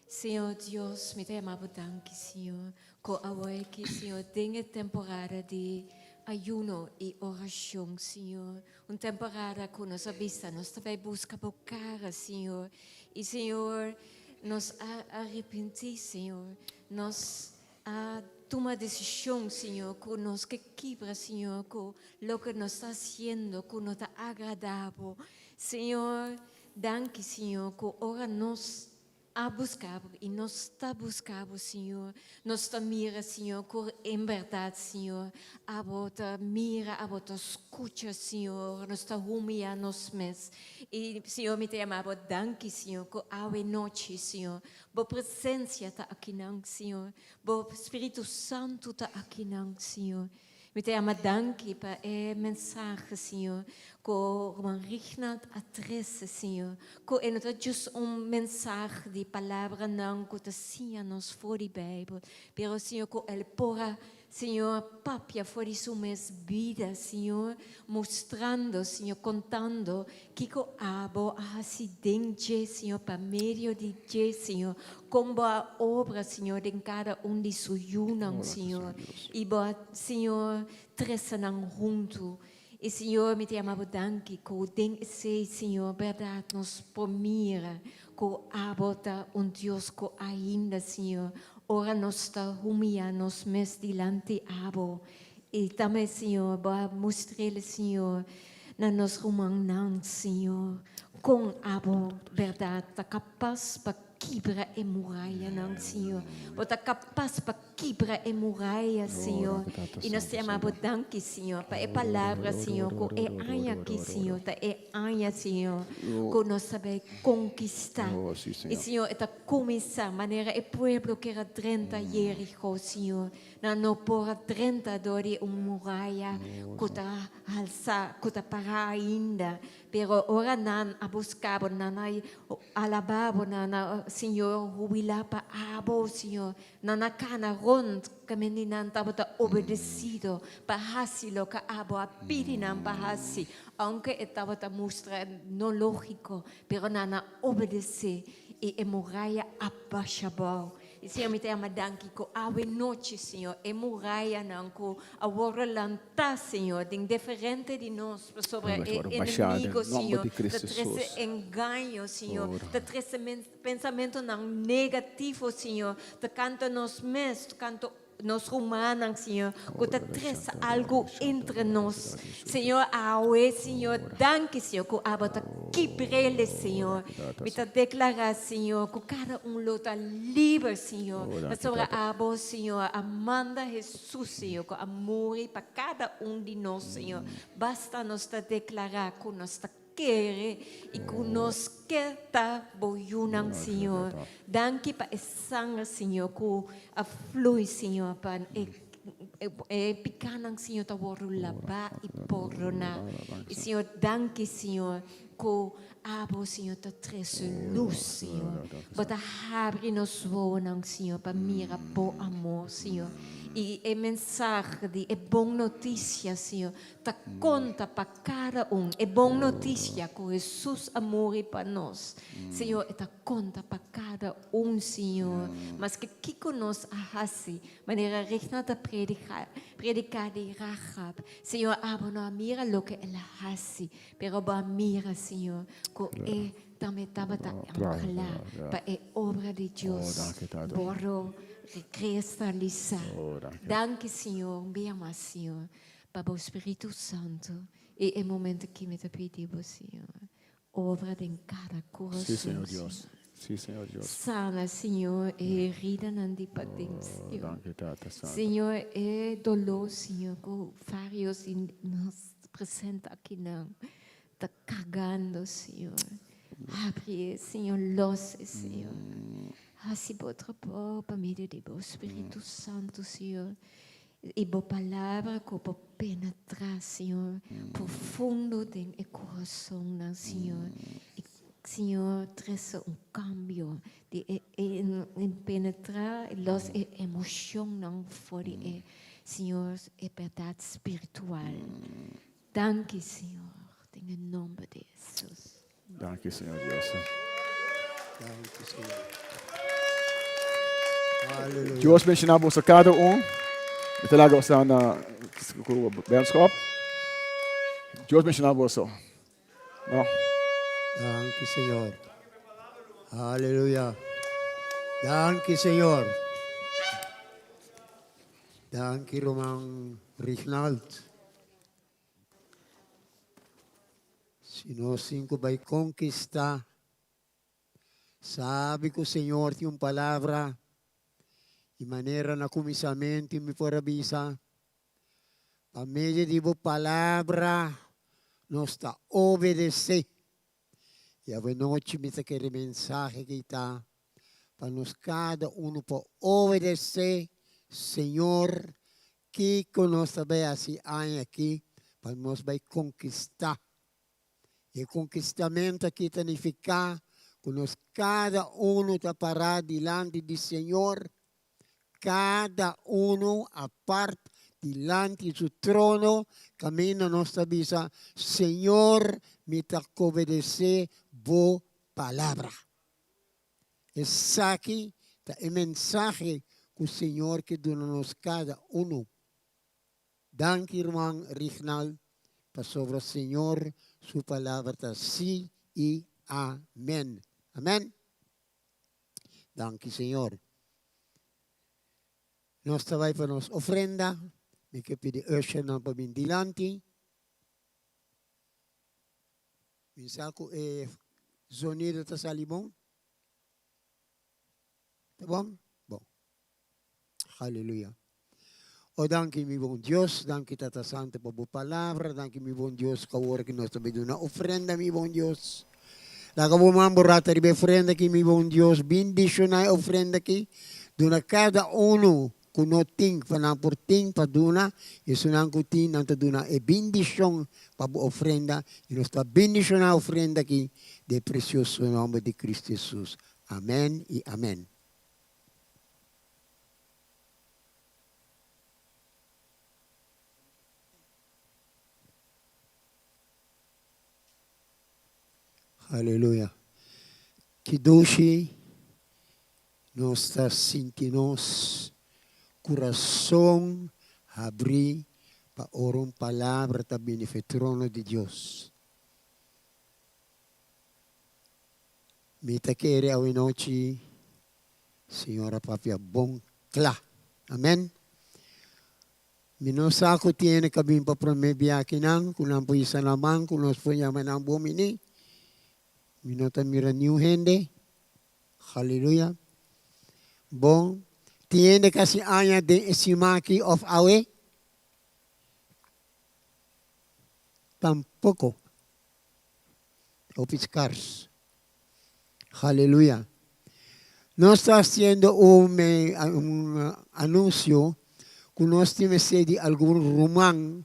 Señor Dios, mi ta yama bo danki, Señor, ku awor aki, Señor, den e temporada di ayuno i orashon, Señor, un temporada ku nos a bisa nos ta bai buska bo kara, Señor, i Señor, nos a arepentí, Señor, nos a tuma desishon, Señor, ku nos ke kibra, Señor, ku loke nos ta hasiendo ku no ta agradá bo. Señor, danki, Señor, ku ora nos a buska bo i nos ta buska bo, Señor. Nos ta mira, Señor, ku en bèrdat, Señor, abo ta mira, abo ta skucha, Señor. Nos ta humiyá nos mes. I, Señor, mi ta yama bo danki, Señor, ku awe nochi, Señor, bo presensia ta akinan, Señor. Bo Spiritu Santu ta akinan, Señor. Mi ta yama danki pa e mensahe, Señor, ku Ruman Rignald a trese, Señor, ku e no ta djis un mensahe di palabranan ku ta siña nos for di Bijbel, pero, Señor, ku el por a, Señor, papia for di su mes bida, Señor, mustrando, Señor, kontando kiko abo a hasi den dje, Señor, pa medio di dje, Señor, Kon bo a obra, Señor, den kada un di su yunan, Señor, i bo a, Señor, trese nan huntu. I, Señor, mi ta yama bo danki ku den esei, Señor, bèrdat nos por mira ku abo ta un Dios ku ainda, Señor, ora nos ta humiyá nos mes dilanti abo, i tambe, Señor, bo a mustr'el, Señor, na nos rumannan, Señor, kon abo, bèrdat, ta kapas pa Kibra e murayanan, Señor. Bo ta kapas pa kibra e muraya, Señor. I nos ta yama Bo danki, Señor, pa e palabra, Señor, ku e aña aki, Señor, ta e aña, Señor, ku nos ta bai konkistá. I, Señor, e ta kuminsá manera e pueblo ker a drenta Jeriko, Señor. Nan no por a drenta dor di un muraya ku ta halsá, ku ta pará ainda. Pero ora nan a busca bo, nan a alaba bo, nan a, Señor, hubilá pa abo, Señor. Nan a cana rond caminda nan tabata obedecido pa haci loke abo a pidi nan pa haci, aunke e tabata mustra no logico, pero nan a obedece y e muraya a basha abao. I Señor, mi ta yama danki ku awe nochi, Señor, e murayanan ku a wòrdu lantá, Señor, den deferente di nos, pasobra e enemigo, Señor, ta trese engaño, Señor, ta trese pensamentunan negativo, Señor, tokante nos mes, tokante nos rumannan, Señor, ku ta trese algu entre nos. Señor, awe, Señor, danki, Señor, ku abo ta kibr'el, Señor. Mi ta deklará, Señor, ku kada un lo ta liber, Señor, pasobra abo, Señor, a manda Hesus, Señor, ku a muri pa kada un di nos, Señor. Basta nos ta deklará ku nos ta kere i ku nos ke ta bo yunan, Señor. Danki pa e sanger, Señor, ku a flui, Señor, pa e e pikánan, Señor, ta wòrdu labá i pordoná. I, Señor, danki, Señor, ku abo, Señor, ta trese lus, Señor. Bo ta habri nos wowonan, Señor, pa mira bo amor, Señor. I e mensahe di e bon notisia, Señor, ta konta pa kada un. E bon notisia ku Hesus a muri pa nos, Señor, e ta konta pa kada un, Señor. Maske kiko nos a hasi, manera Rigna ta prediká di Rahab, Señor, abo no a mira loke el a hasi, pero bo a mira, Señor, ku e tambe tabata angelá pa e obra di Dios boro rekristalisá. Danki, Señor, un bia mas, Señor, Pa bo Spiritu Santu i e momento ki mi ta pidi bo, Señor, obra den kada kurason, Sí, Señor Dios. Sí, Señor Dios. Sana, Señor, e heridanan di paden, Señor. Danki, Tata Santu. Señor, e doló, Señor, ku varios di nos presente akinan ta kargando, Señor. Habri e, Señor, los e, Señor. Hasi bo trabou pa medio di bo Spiritu Santu, Señor. I bo palabra ku por penetrá, Señor, profundo den e kurasonnan, Señor. I, Señor, trese un kambio di e e penetrá i los e emoshonnan for di e Señor e bèrdat spiritual. Danki Señor den e nomber di Hesus. Danki Señor Dios. Danki Señor. Aleluya. Dios benshoná boso kada un. Mi ta laga boso na ku benskop. Dios benshoná boso. No. Danki Señor. Aleluya. Danki Señor. Danki Roman Rignald. Si nos tin ku bai konkistá, sabi ku Señor tin un palabra i manera na kuminsamentu mi por a bisa, pa medio di bo palabra nos ta obedesé. I awenochi mi ta kere mensahe ki ta pa nos kada unu por obedesé Señor. Kiko nos ta bai hasi aña aki pa nos bai konkistá? E konkistamentu aki ta nifiká ku nos kada unu ta pará dilanti di Señor, kada unu apart dilanti su trono, kaminda nos ta bisa, Señor, mi ta kobedesé bo palabra. Esaki ta e mensahe ku Señor ke duna nos kada unu. Danki ruman Rignald pasobra Señor su palabra ta si i amen. Amen. Danki Señor. Nos ta bai pa nos ofrenda. Mi ke pidi ushernan pa bin dilanti. Mi sa ku e zonido ta sali bon. Ta bon? Bon. Haleluya. O danki mi bon Dios, danki Tata Santo pa bo palabra, danki mi bon Dios ku awor ku nos ta bai duna ofrenda mi bon Dios. Laga bo man bo rata riba e ofrenda aki mi bon Dios, bindishoná e ofrenda aki, duna kada unu ku no tin pa nan por tin pa duna, i esunnan ku tin nan ta duna e bindishon pa bo ofrenda, i nos ta bindishoná e ofrenda aki den e presioso nòmber di Kristu Hesus. Amèn i amèn. Aleluya. Ki dushi nos ta sinti nos kurason habrí pa ora un palabra ta bini for e trono di Dios. Mi ta kere awenochi Señor a papia bon kla. Amen. Mi no sa ku tiene ka bin pa promé bia akinan, ku nan por hisa nan man, ku nos por yama nan bon bini. Mi no ta mira niun hende. Haleluya. Bon, tin hende ku hasi aña den e siman aki òf awe? Tampoko. Hopi skars. Haleluya. Nos ta hasiendo un un anuncio cu nos tin mester di algun ruman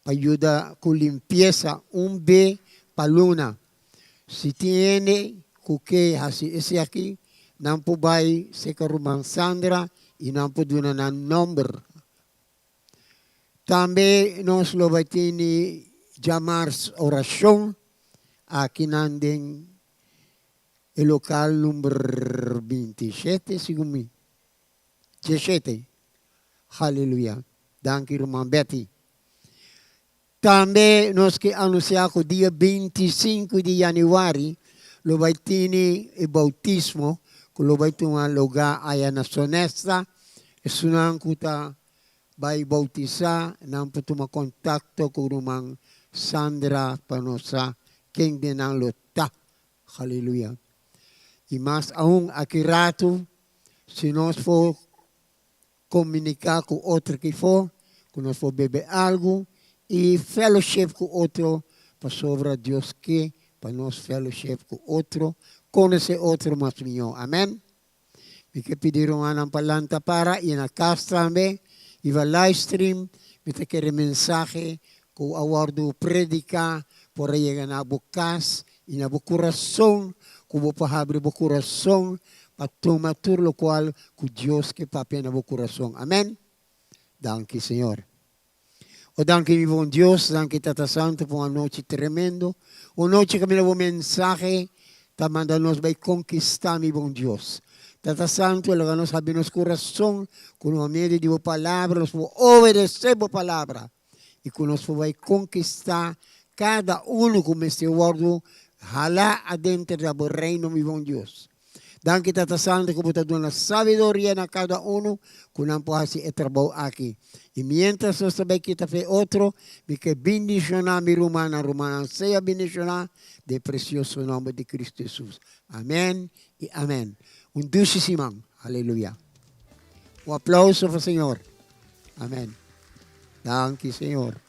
pa yuda cu limpieza un be pa luna. Si tin hende cu ke haci esaki, nan por bay cerca ruman Sandra y nan por duna nan nomber. Tambe nos lo bai tini djamars orashon akinan den e lokal number 27 segun mi. Diesshete. Haleluya. Danki ruman Betty. Tambe nos ke anunsiá ku dia 25 di yanüari lo bai tini e boutismo ku lo bai tuma lugá aya na Sonesta. Esunnan ku ta Bai boutisá, nan por tuma kontakto ku ruman Sandra pa nos sa ken den nan lo ta. Haleluya. I mas aun aki ratu, si nos por komuniká ku otro kifó, ku nos por bebe algu i fellowship ku otro, pasobra Dios ke pa nos fellowship ku otro, konosé otro mas mihó. Amèn. Mi ke pidi rumannan pa lanta para i na kas tambe riba livestream mi ta kere mensahe ku a wòrdu prediká por a yega na bo kas I na bo kurason ku bo por habri bo kurason pa tuma tur lokual ku Dios ke papia na bo kurason. Amen. Danki Señor. O danki mi bon Dios, danki Tata Santu pa un anochi tremendo, un nochi kaminda bo mensahe ta manda nos bai konkistá mi bon Dios. Tata Santu laga nos habri nos kurason ku no medio di bo palabra nos por obedesé bo palabra i ku nos por bai konkistá kada unu ku mester wòrdu halá adenter na bo reino mi bon Dios. Danki Tata Santu ku bo ta duna sabiduria na kada unu ku nan por hasi e trabou aki. I miéntras nos ta bai kita fe otro, mi ke bindishoná mi rumannan. Rumannan sea bindishoná den e presioso nòmber di Kristu Hesus. Amèn i amèn. Un dushi siman. Aleluya. Un aplouso pa Señor. Amèn. Danki Señor.